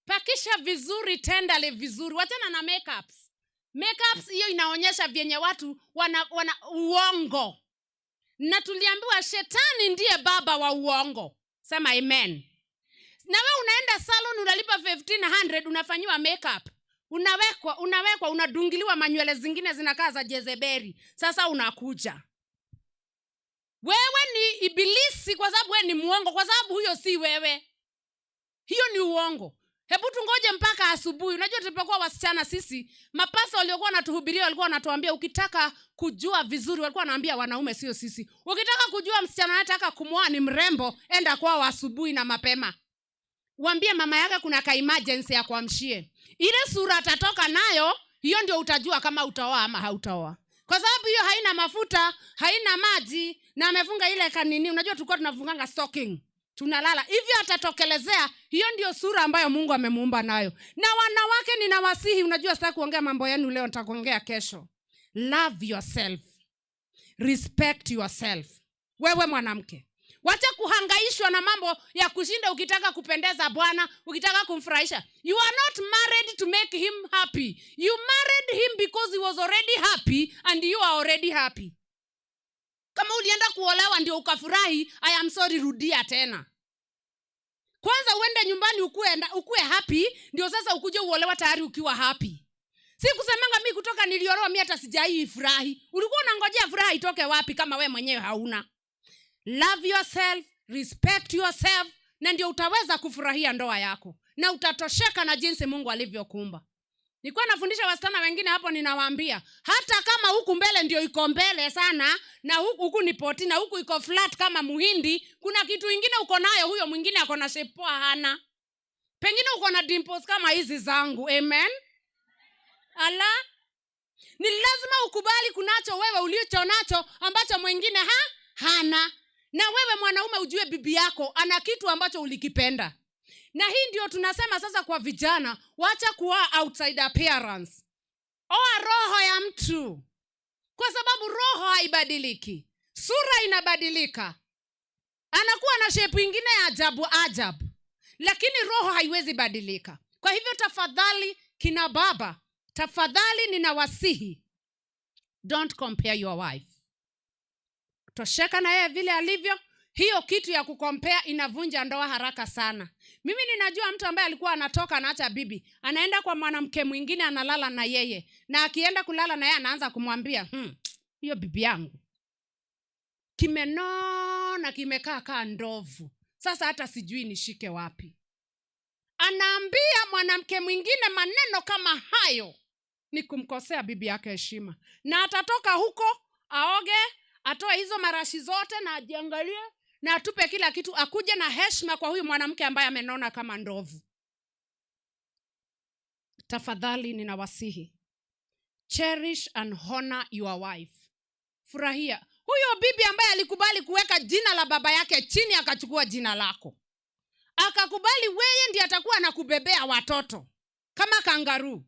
Pakisha vizuri, tendale vizuri. Wachana na makeups. Makeups hiyo inaonyesha vyenye watu wana uongo. Na tuliambiwa shetani ndiye baba wa uongo. Sema amen. Na we unaenda salon unalipa 1500 unafanyiwa makeup. Unawekwa, unawekwa, unadungiliwa manywele zingine zinakaa za Jezebeli. Sasa unakuja. Wewe ni ibilisi kwa sababu wewe ni muongo, kwa sababu huyo si wewe. Hiyo ni uongo. Hebu tungoje mpaka asubuhi. Unajua tulipokuwa wasichana sisi, mapasta waliokuwa wanatuhubiria walikuwa wanatuambia ukitaka kujua vizuri, walikuwa wanaambia wanaume, sio sisi. Ukitaka kujua msichana anataka kumwoa ni mrembo, enda kwao asubuhi na mapema. Uambie mama yake kuna ka emergency ya kuamshie. Ile sura atatoka nayo, hiyo ndio utajua kama utaoa ama hautaoa. Kwa sababu hiyo haina mafuta, haina maji na amefunga ile kanini. Unajua tulikuwa tunafunganga stocking. Tunalala. Hivyo atatokelezea, hiyo ndio sura ambayo Mungu amemuumba nayo. Na wanawake ninawasihi, unajua sitaki kuongea mambo yenu leo, nitakuongea kesho. Love yourself. Respect yourself. Wewe mwanamke, wacha kuhangaishwa na mambo ya kushinda ukitaka kupendeza Bwana, ukitaka kumfurahisha. You are not married to make him happy. You married him because he was already happy and you are already happy. Kama ulienda kuolewa ndio ukafurahi, I am sorry, rudia tena. Kwanza uende nyumbani ukue happy, ndio sasa ukuje uolewa tayari ukiwa happy. Si kusemanga mi kutoka niliolewa mi hata sijai furahi. Ulikuwa unangojea furaha itoke wapi kama we mwenyewe hauna? Love yourself, respect yourself, na ndio utaweza kufurahia ndoa yako na utatosheka na jinsi Mungu alivyokuumba. Nilikuwa nafundisha wasichana wengine hapo, ninawaambia hata kama huku mbele ndio iko mbele sana na huku ni poti na huku iko flat kama muhindi, kuna kitu ingine uko nayo, huyo mwingine ako na shape poa hana. Pengine uko na dimples kama hizi zangu. Amen. Ala, ni lazima ukubali kunacho wewe ulicho nacho ambacho mwingine hana. Na wewe mwanaume ujue bibi yako ana kitu ambacho ulikipenda. Na hii ndio tunasema sasa kwa vijana, wacha kuwa outside appearance. Oa roho ya mtu. Kwa sababu roho haibadiliki. Sura inabadilika. Anakuwa na shape ingine ya ajabu ajabu. Lakini roho haiwezi badilika. Kwa hivyo tafadhali kina baba, tafadhali ninawasihi, don't compare your wife. Tosheka na yeye vile alivyo. Hiyo kitu ya kucompare inavunja ndoa haraka sana. Mimi ninajua mtu ambaye alikuwa anatoka anaacha bibi, anaenda kwa mwanamke mwingine analala na yeye. Na akienda kulala na yeye anaanza kumwambia, hiyo bibi yangu kimenona, kimekaa kaa ndovu. Sasa hata sijui nishike wapi. Anaambia mwanamke mwingine maneno kama hayo ni kumkosea bibi yake heshima. Na atatoka huko aoge, atoe hizo marashi zote na ajiangalie na atupe kila kitu, akuje na heshima kwa huyu mwanamke ambaye amenona kama ndovu. Tafadhali ninawasihi, cherish and honor your wife. Furahia huyo bibi ambaye alikubali kuweka jina la baba yake chini akachukua jina lako, akakubali wewe ndiye atakuwa anakubebea watoto kama kangaroo,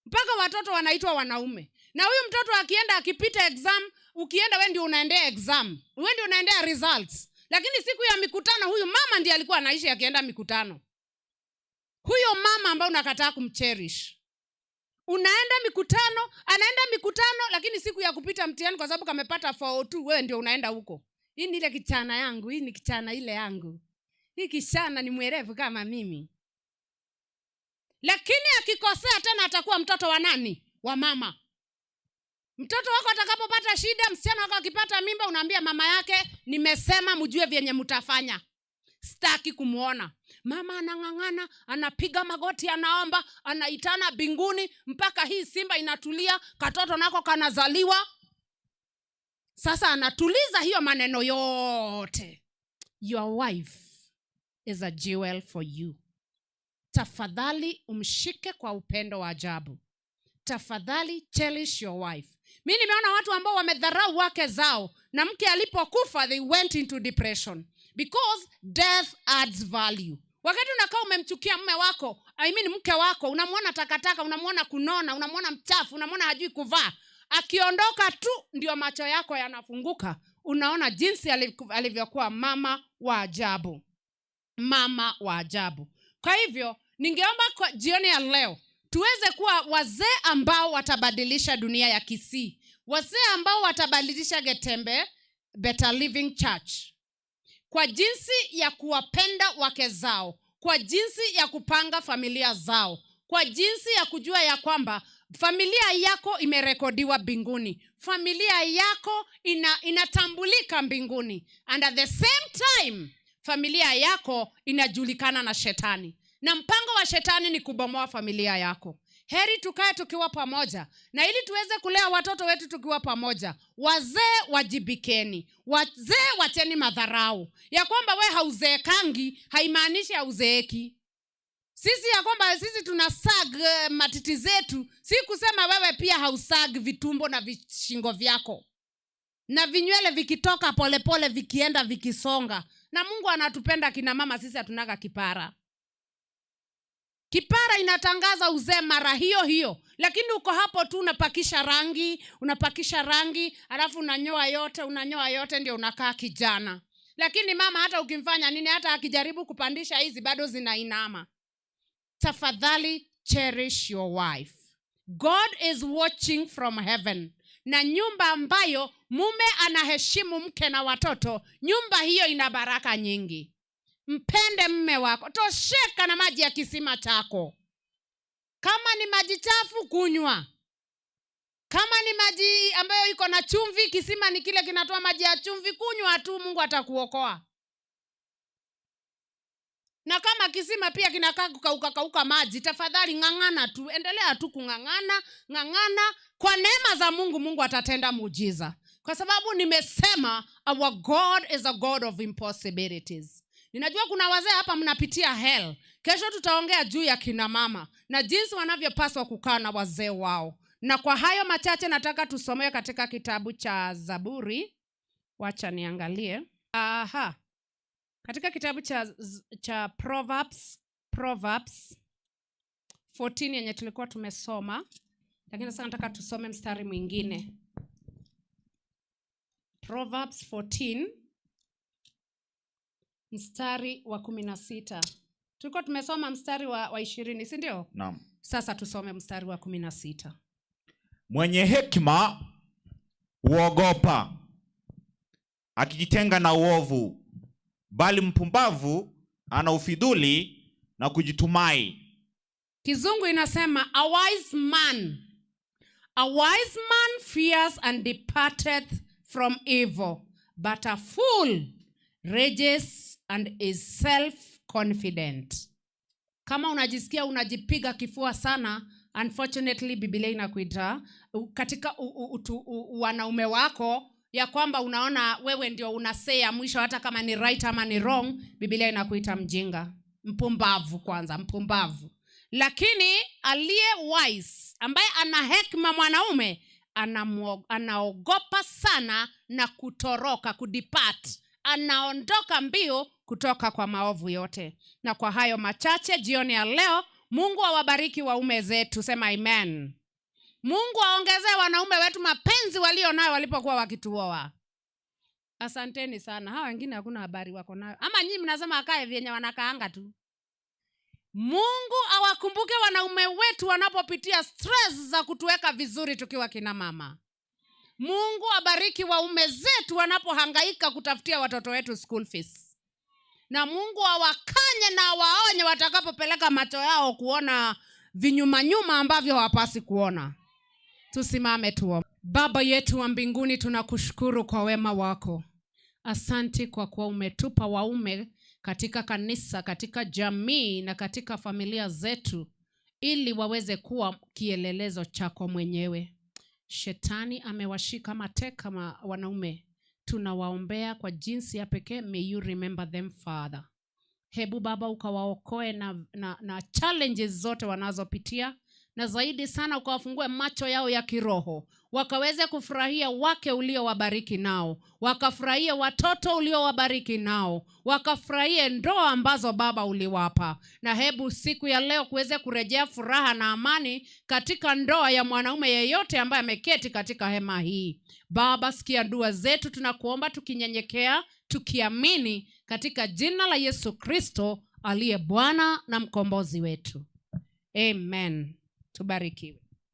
mpaka watoto wanaitwa wanaume. Na huyu mtoto akienda akipita exam, ukienda wewe ndio unaendea exam, wewe ndio unaendea results. Lakini siku ya mikutano huyu mama ndiye alikuwa anaishi akienda mikutano. Huyo mama ambaye unakataa kumcherish, Unaenda mikutano, anaenda mikutano, lakini siku ya kupita mtihani, kwa sababu kamepata 402, wewe ndio unaenda huko. Hii ni ile kichana yangu, hii ni kichana ile yangu, hii kichana ni mwerevu kama mimi. Lakini akikosea tena atakuwa mtoto wa nani? Wa mama. Mtoto wako atakapopata shida, msichana wako akipata mimba, unaambia mama yake, nimesema mjue vyenye mtafanya, sitaki kumwona. Mama anang'ang'ana, anapiga magoti, anaomba, anaitana mbinguni mpaka hii simba inatulia, katoto nako kanazaliwa. Sasa anatuliza hiyo maneno yote. Your wife is a jewel for you. Tafadhali umshike kwa upendo wa ajabu. Tafadhali cherish your wife. Mi nimeona watu ambao wamedharau wake zao, na mke alipokufa they went into depression, because death adds value. Wakati unakaa umemchukia mume wako, I mean mke wako, unamwona takataka, unamwona kunona, unamwona mchafu, unamwona hajui kuvaa, akiondoka tu ndio macho yako yanafunguka, unaona jinsi alivyokuwa mama wa ajabu, mama wa ajabu. Kwa hivyo ningeomba kwa jioni ya leo tuweze kuwa wazee ambao watabadilisha dunia ya Kisii, wazee ambao watabadilisha Getembe Better Living Church kwa jinsi ya kuwapenda wake zao, kwa jinsi ya kupanga familia zao, kwa jinsi ya kujua ya kwamba familia yako imerekodiwa mbinguni, familia yako inatambulika mbinguni, and at the same time familia yako inajulikana na shetani, na mpango wa shetani ni kubomoa familia yako. Heri tukae tukiwa pamoja, na ili tuweze kulea watoto wetu tukiwa pamoja. Wazee wajibikeni, wazee wacheni madharau ya kwamba we hauzeekangi haimaanishi hauzeeki. Sisi ya kwamba sisi tuna sag matiti zetu, si kusema wewe pia hausag vitumbo na vishingo vyako na vinywele vikitoka polepole vikienda vikisonga. Na Mungu anatupenda kina mama, sisi hatunaga kipara. Kipara inatangaza uzee mara hiyo hiyo, lakini uko hapo tu unapakisha rangi, unapakisha rangi, alafu unanyoa yote, unanyoa yote, ndio unakaa kijana. Lakini mama hata ukimfanya nini, hata akijaribu kupandisha hizi bado zinainama. Tafadhali cherish your wife. God is watching from heaven. Na nyumba ambayo mume anaheshimu mke na watoto, nyumba hiyo ina baraka nyingi. Mpende mme wako, tosheka na maji ya kisima chako. Kama ni maji chafu, kunywa. Kama ni maji ambayo iko na chumvi, kisima ni kile kinatoa maji ya chumvi, kunywa tu, Mungu atakuokoa. Na kama kisima pia kinakaa kukauka kauka maji, tafadhali ng'ang'ana tu, endelea tu kung'ang'ana, ng'ang'ana. Kwa neema za Mungu, Mungu atatenda muujiza, kwa sababu nimesema our God is a God of impossibilities. Ninajua kuna wazee hapa mnapitia hell. Kesho tutaongea juu ya kina mama na jinsi wanavyopaswa kukaa na wazee wao. Na kwa hayo machache nataka tusomee katika kitabu cha Zaburi. Wacha niangalie. Aha. Katika kitabu cha Proverbs 14 yenye tulikuwa tumesoma, lakini sasa nataka tusome mstari mwingine. Proverbs 14 mstari wa 16. Tulikuwa tumesoma mstari wa 20, si ndio? Naam. Sasa tusome mstari wa 16. Mwenye hekima huogopa akijitenga na uovu, bali mpumbavu ana ufidhuli na kujitumai. Kizungu inasema a wise man fears and departeth from evil, but a fool rages and is self-confident. Kama unajisikia unajipiga kifua sana, unfortunately Biblia inakuita katika wanaume wako ya kwamba unaona wewe ndio una say ya mwisho hata kama ni right ama ni wrong, Biblia inakuita mjinga, mpumbavu kwanza, mpumbavu. Lakini aliye wise, ambaye ana hekima, mwanaume anaogopa sana na kutoroka, kudepart, anaondoka mbio kutoka kwa maovu yote. Na kwa hayo machache jioni ya leo, Mungu awabariki waume zetu, sema amen. Mungu aongezee wanaume wetu mapenzi walio nayo walipokuwa wakituoa. Asanteni sana. Hawa wengine hakuna habari wako nayo, ama nyinyi mnasema akae vyenye wanakaanga tu. Mungu awakumbuke wanaume wetu wanapopitia stress za kutuweka vizuri tukiwa kina mama. Mungu abariki waume zetu wanapohangaika kutafutia watoto wetu school fees. Na Mungu awakanye na awaonye watakapopeleka macho yao kuona vinyumanyuma ambavyo hawapasi kuona. Tusimame tuombe. Baba yetu wa mbinguni, tunakushukuru kwa wema wako. Asanti kwa kuwa umetupa waume katika kanisa, katika jamii na katika familia zetu, ili waweze kuwa kielelezo chako mwenyewe. Shetani amewashika mateka wanaume. Tunawaombea kwa jinsi ya pekee. May you remember them, Father. Hebu Baba ukawaokoe na challenges zote wanazopitia, na zaidi sana ukawafungue macho yao ya kiroho, wakaweze kufurahia wake uliowabariki nao, wakafurahie watoto uliowabariki nao, wakafurahie ndoa ambazo Baba uliwapa. Na hebu siku ya leo kuweze kurejea furaha na amani katika ndoa ya mwanaume yeyote ambaye ameketi katika hema hii. Baba, sikia dua zetu, tunakuomba tukinyenyekea, tukiamini katika jina la Yesu Kristo aliye Bwana na mkombozi wetu. Amen. Tubarikiwe.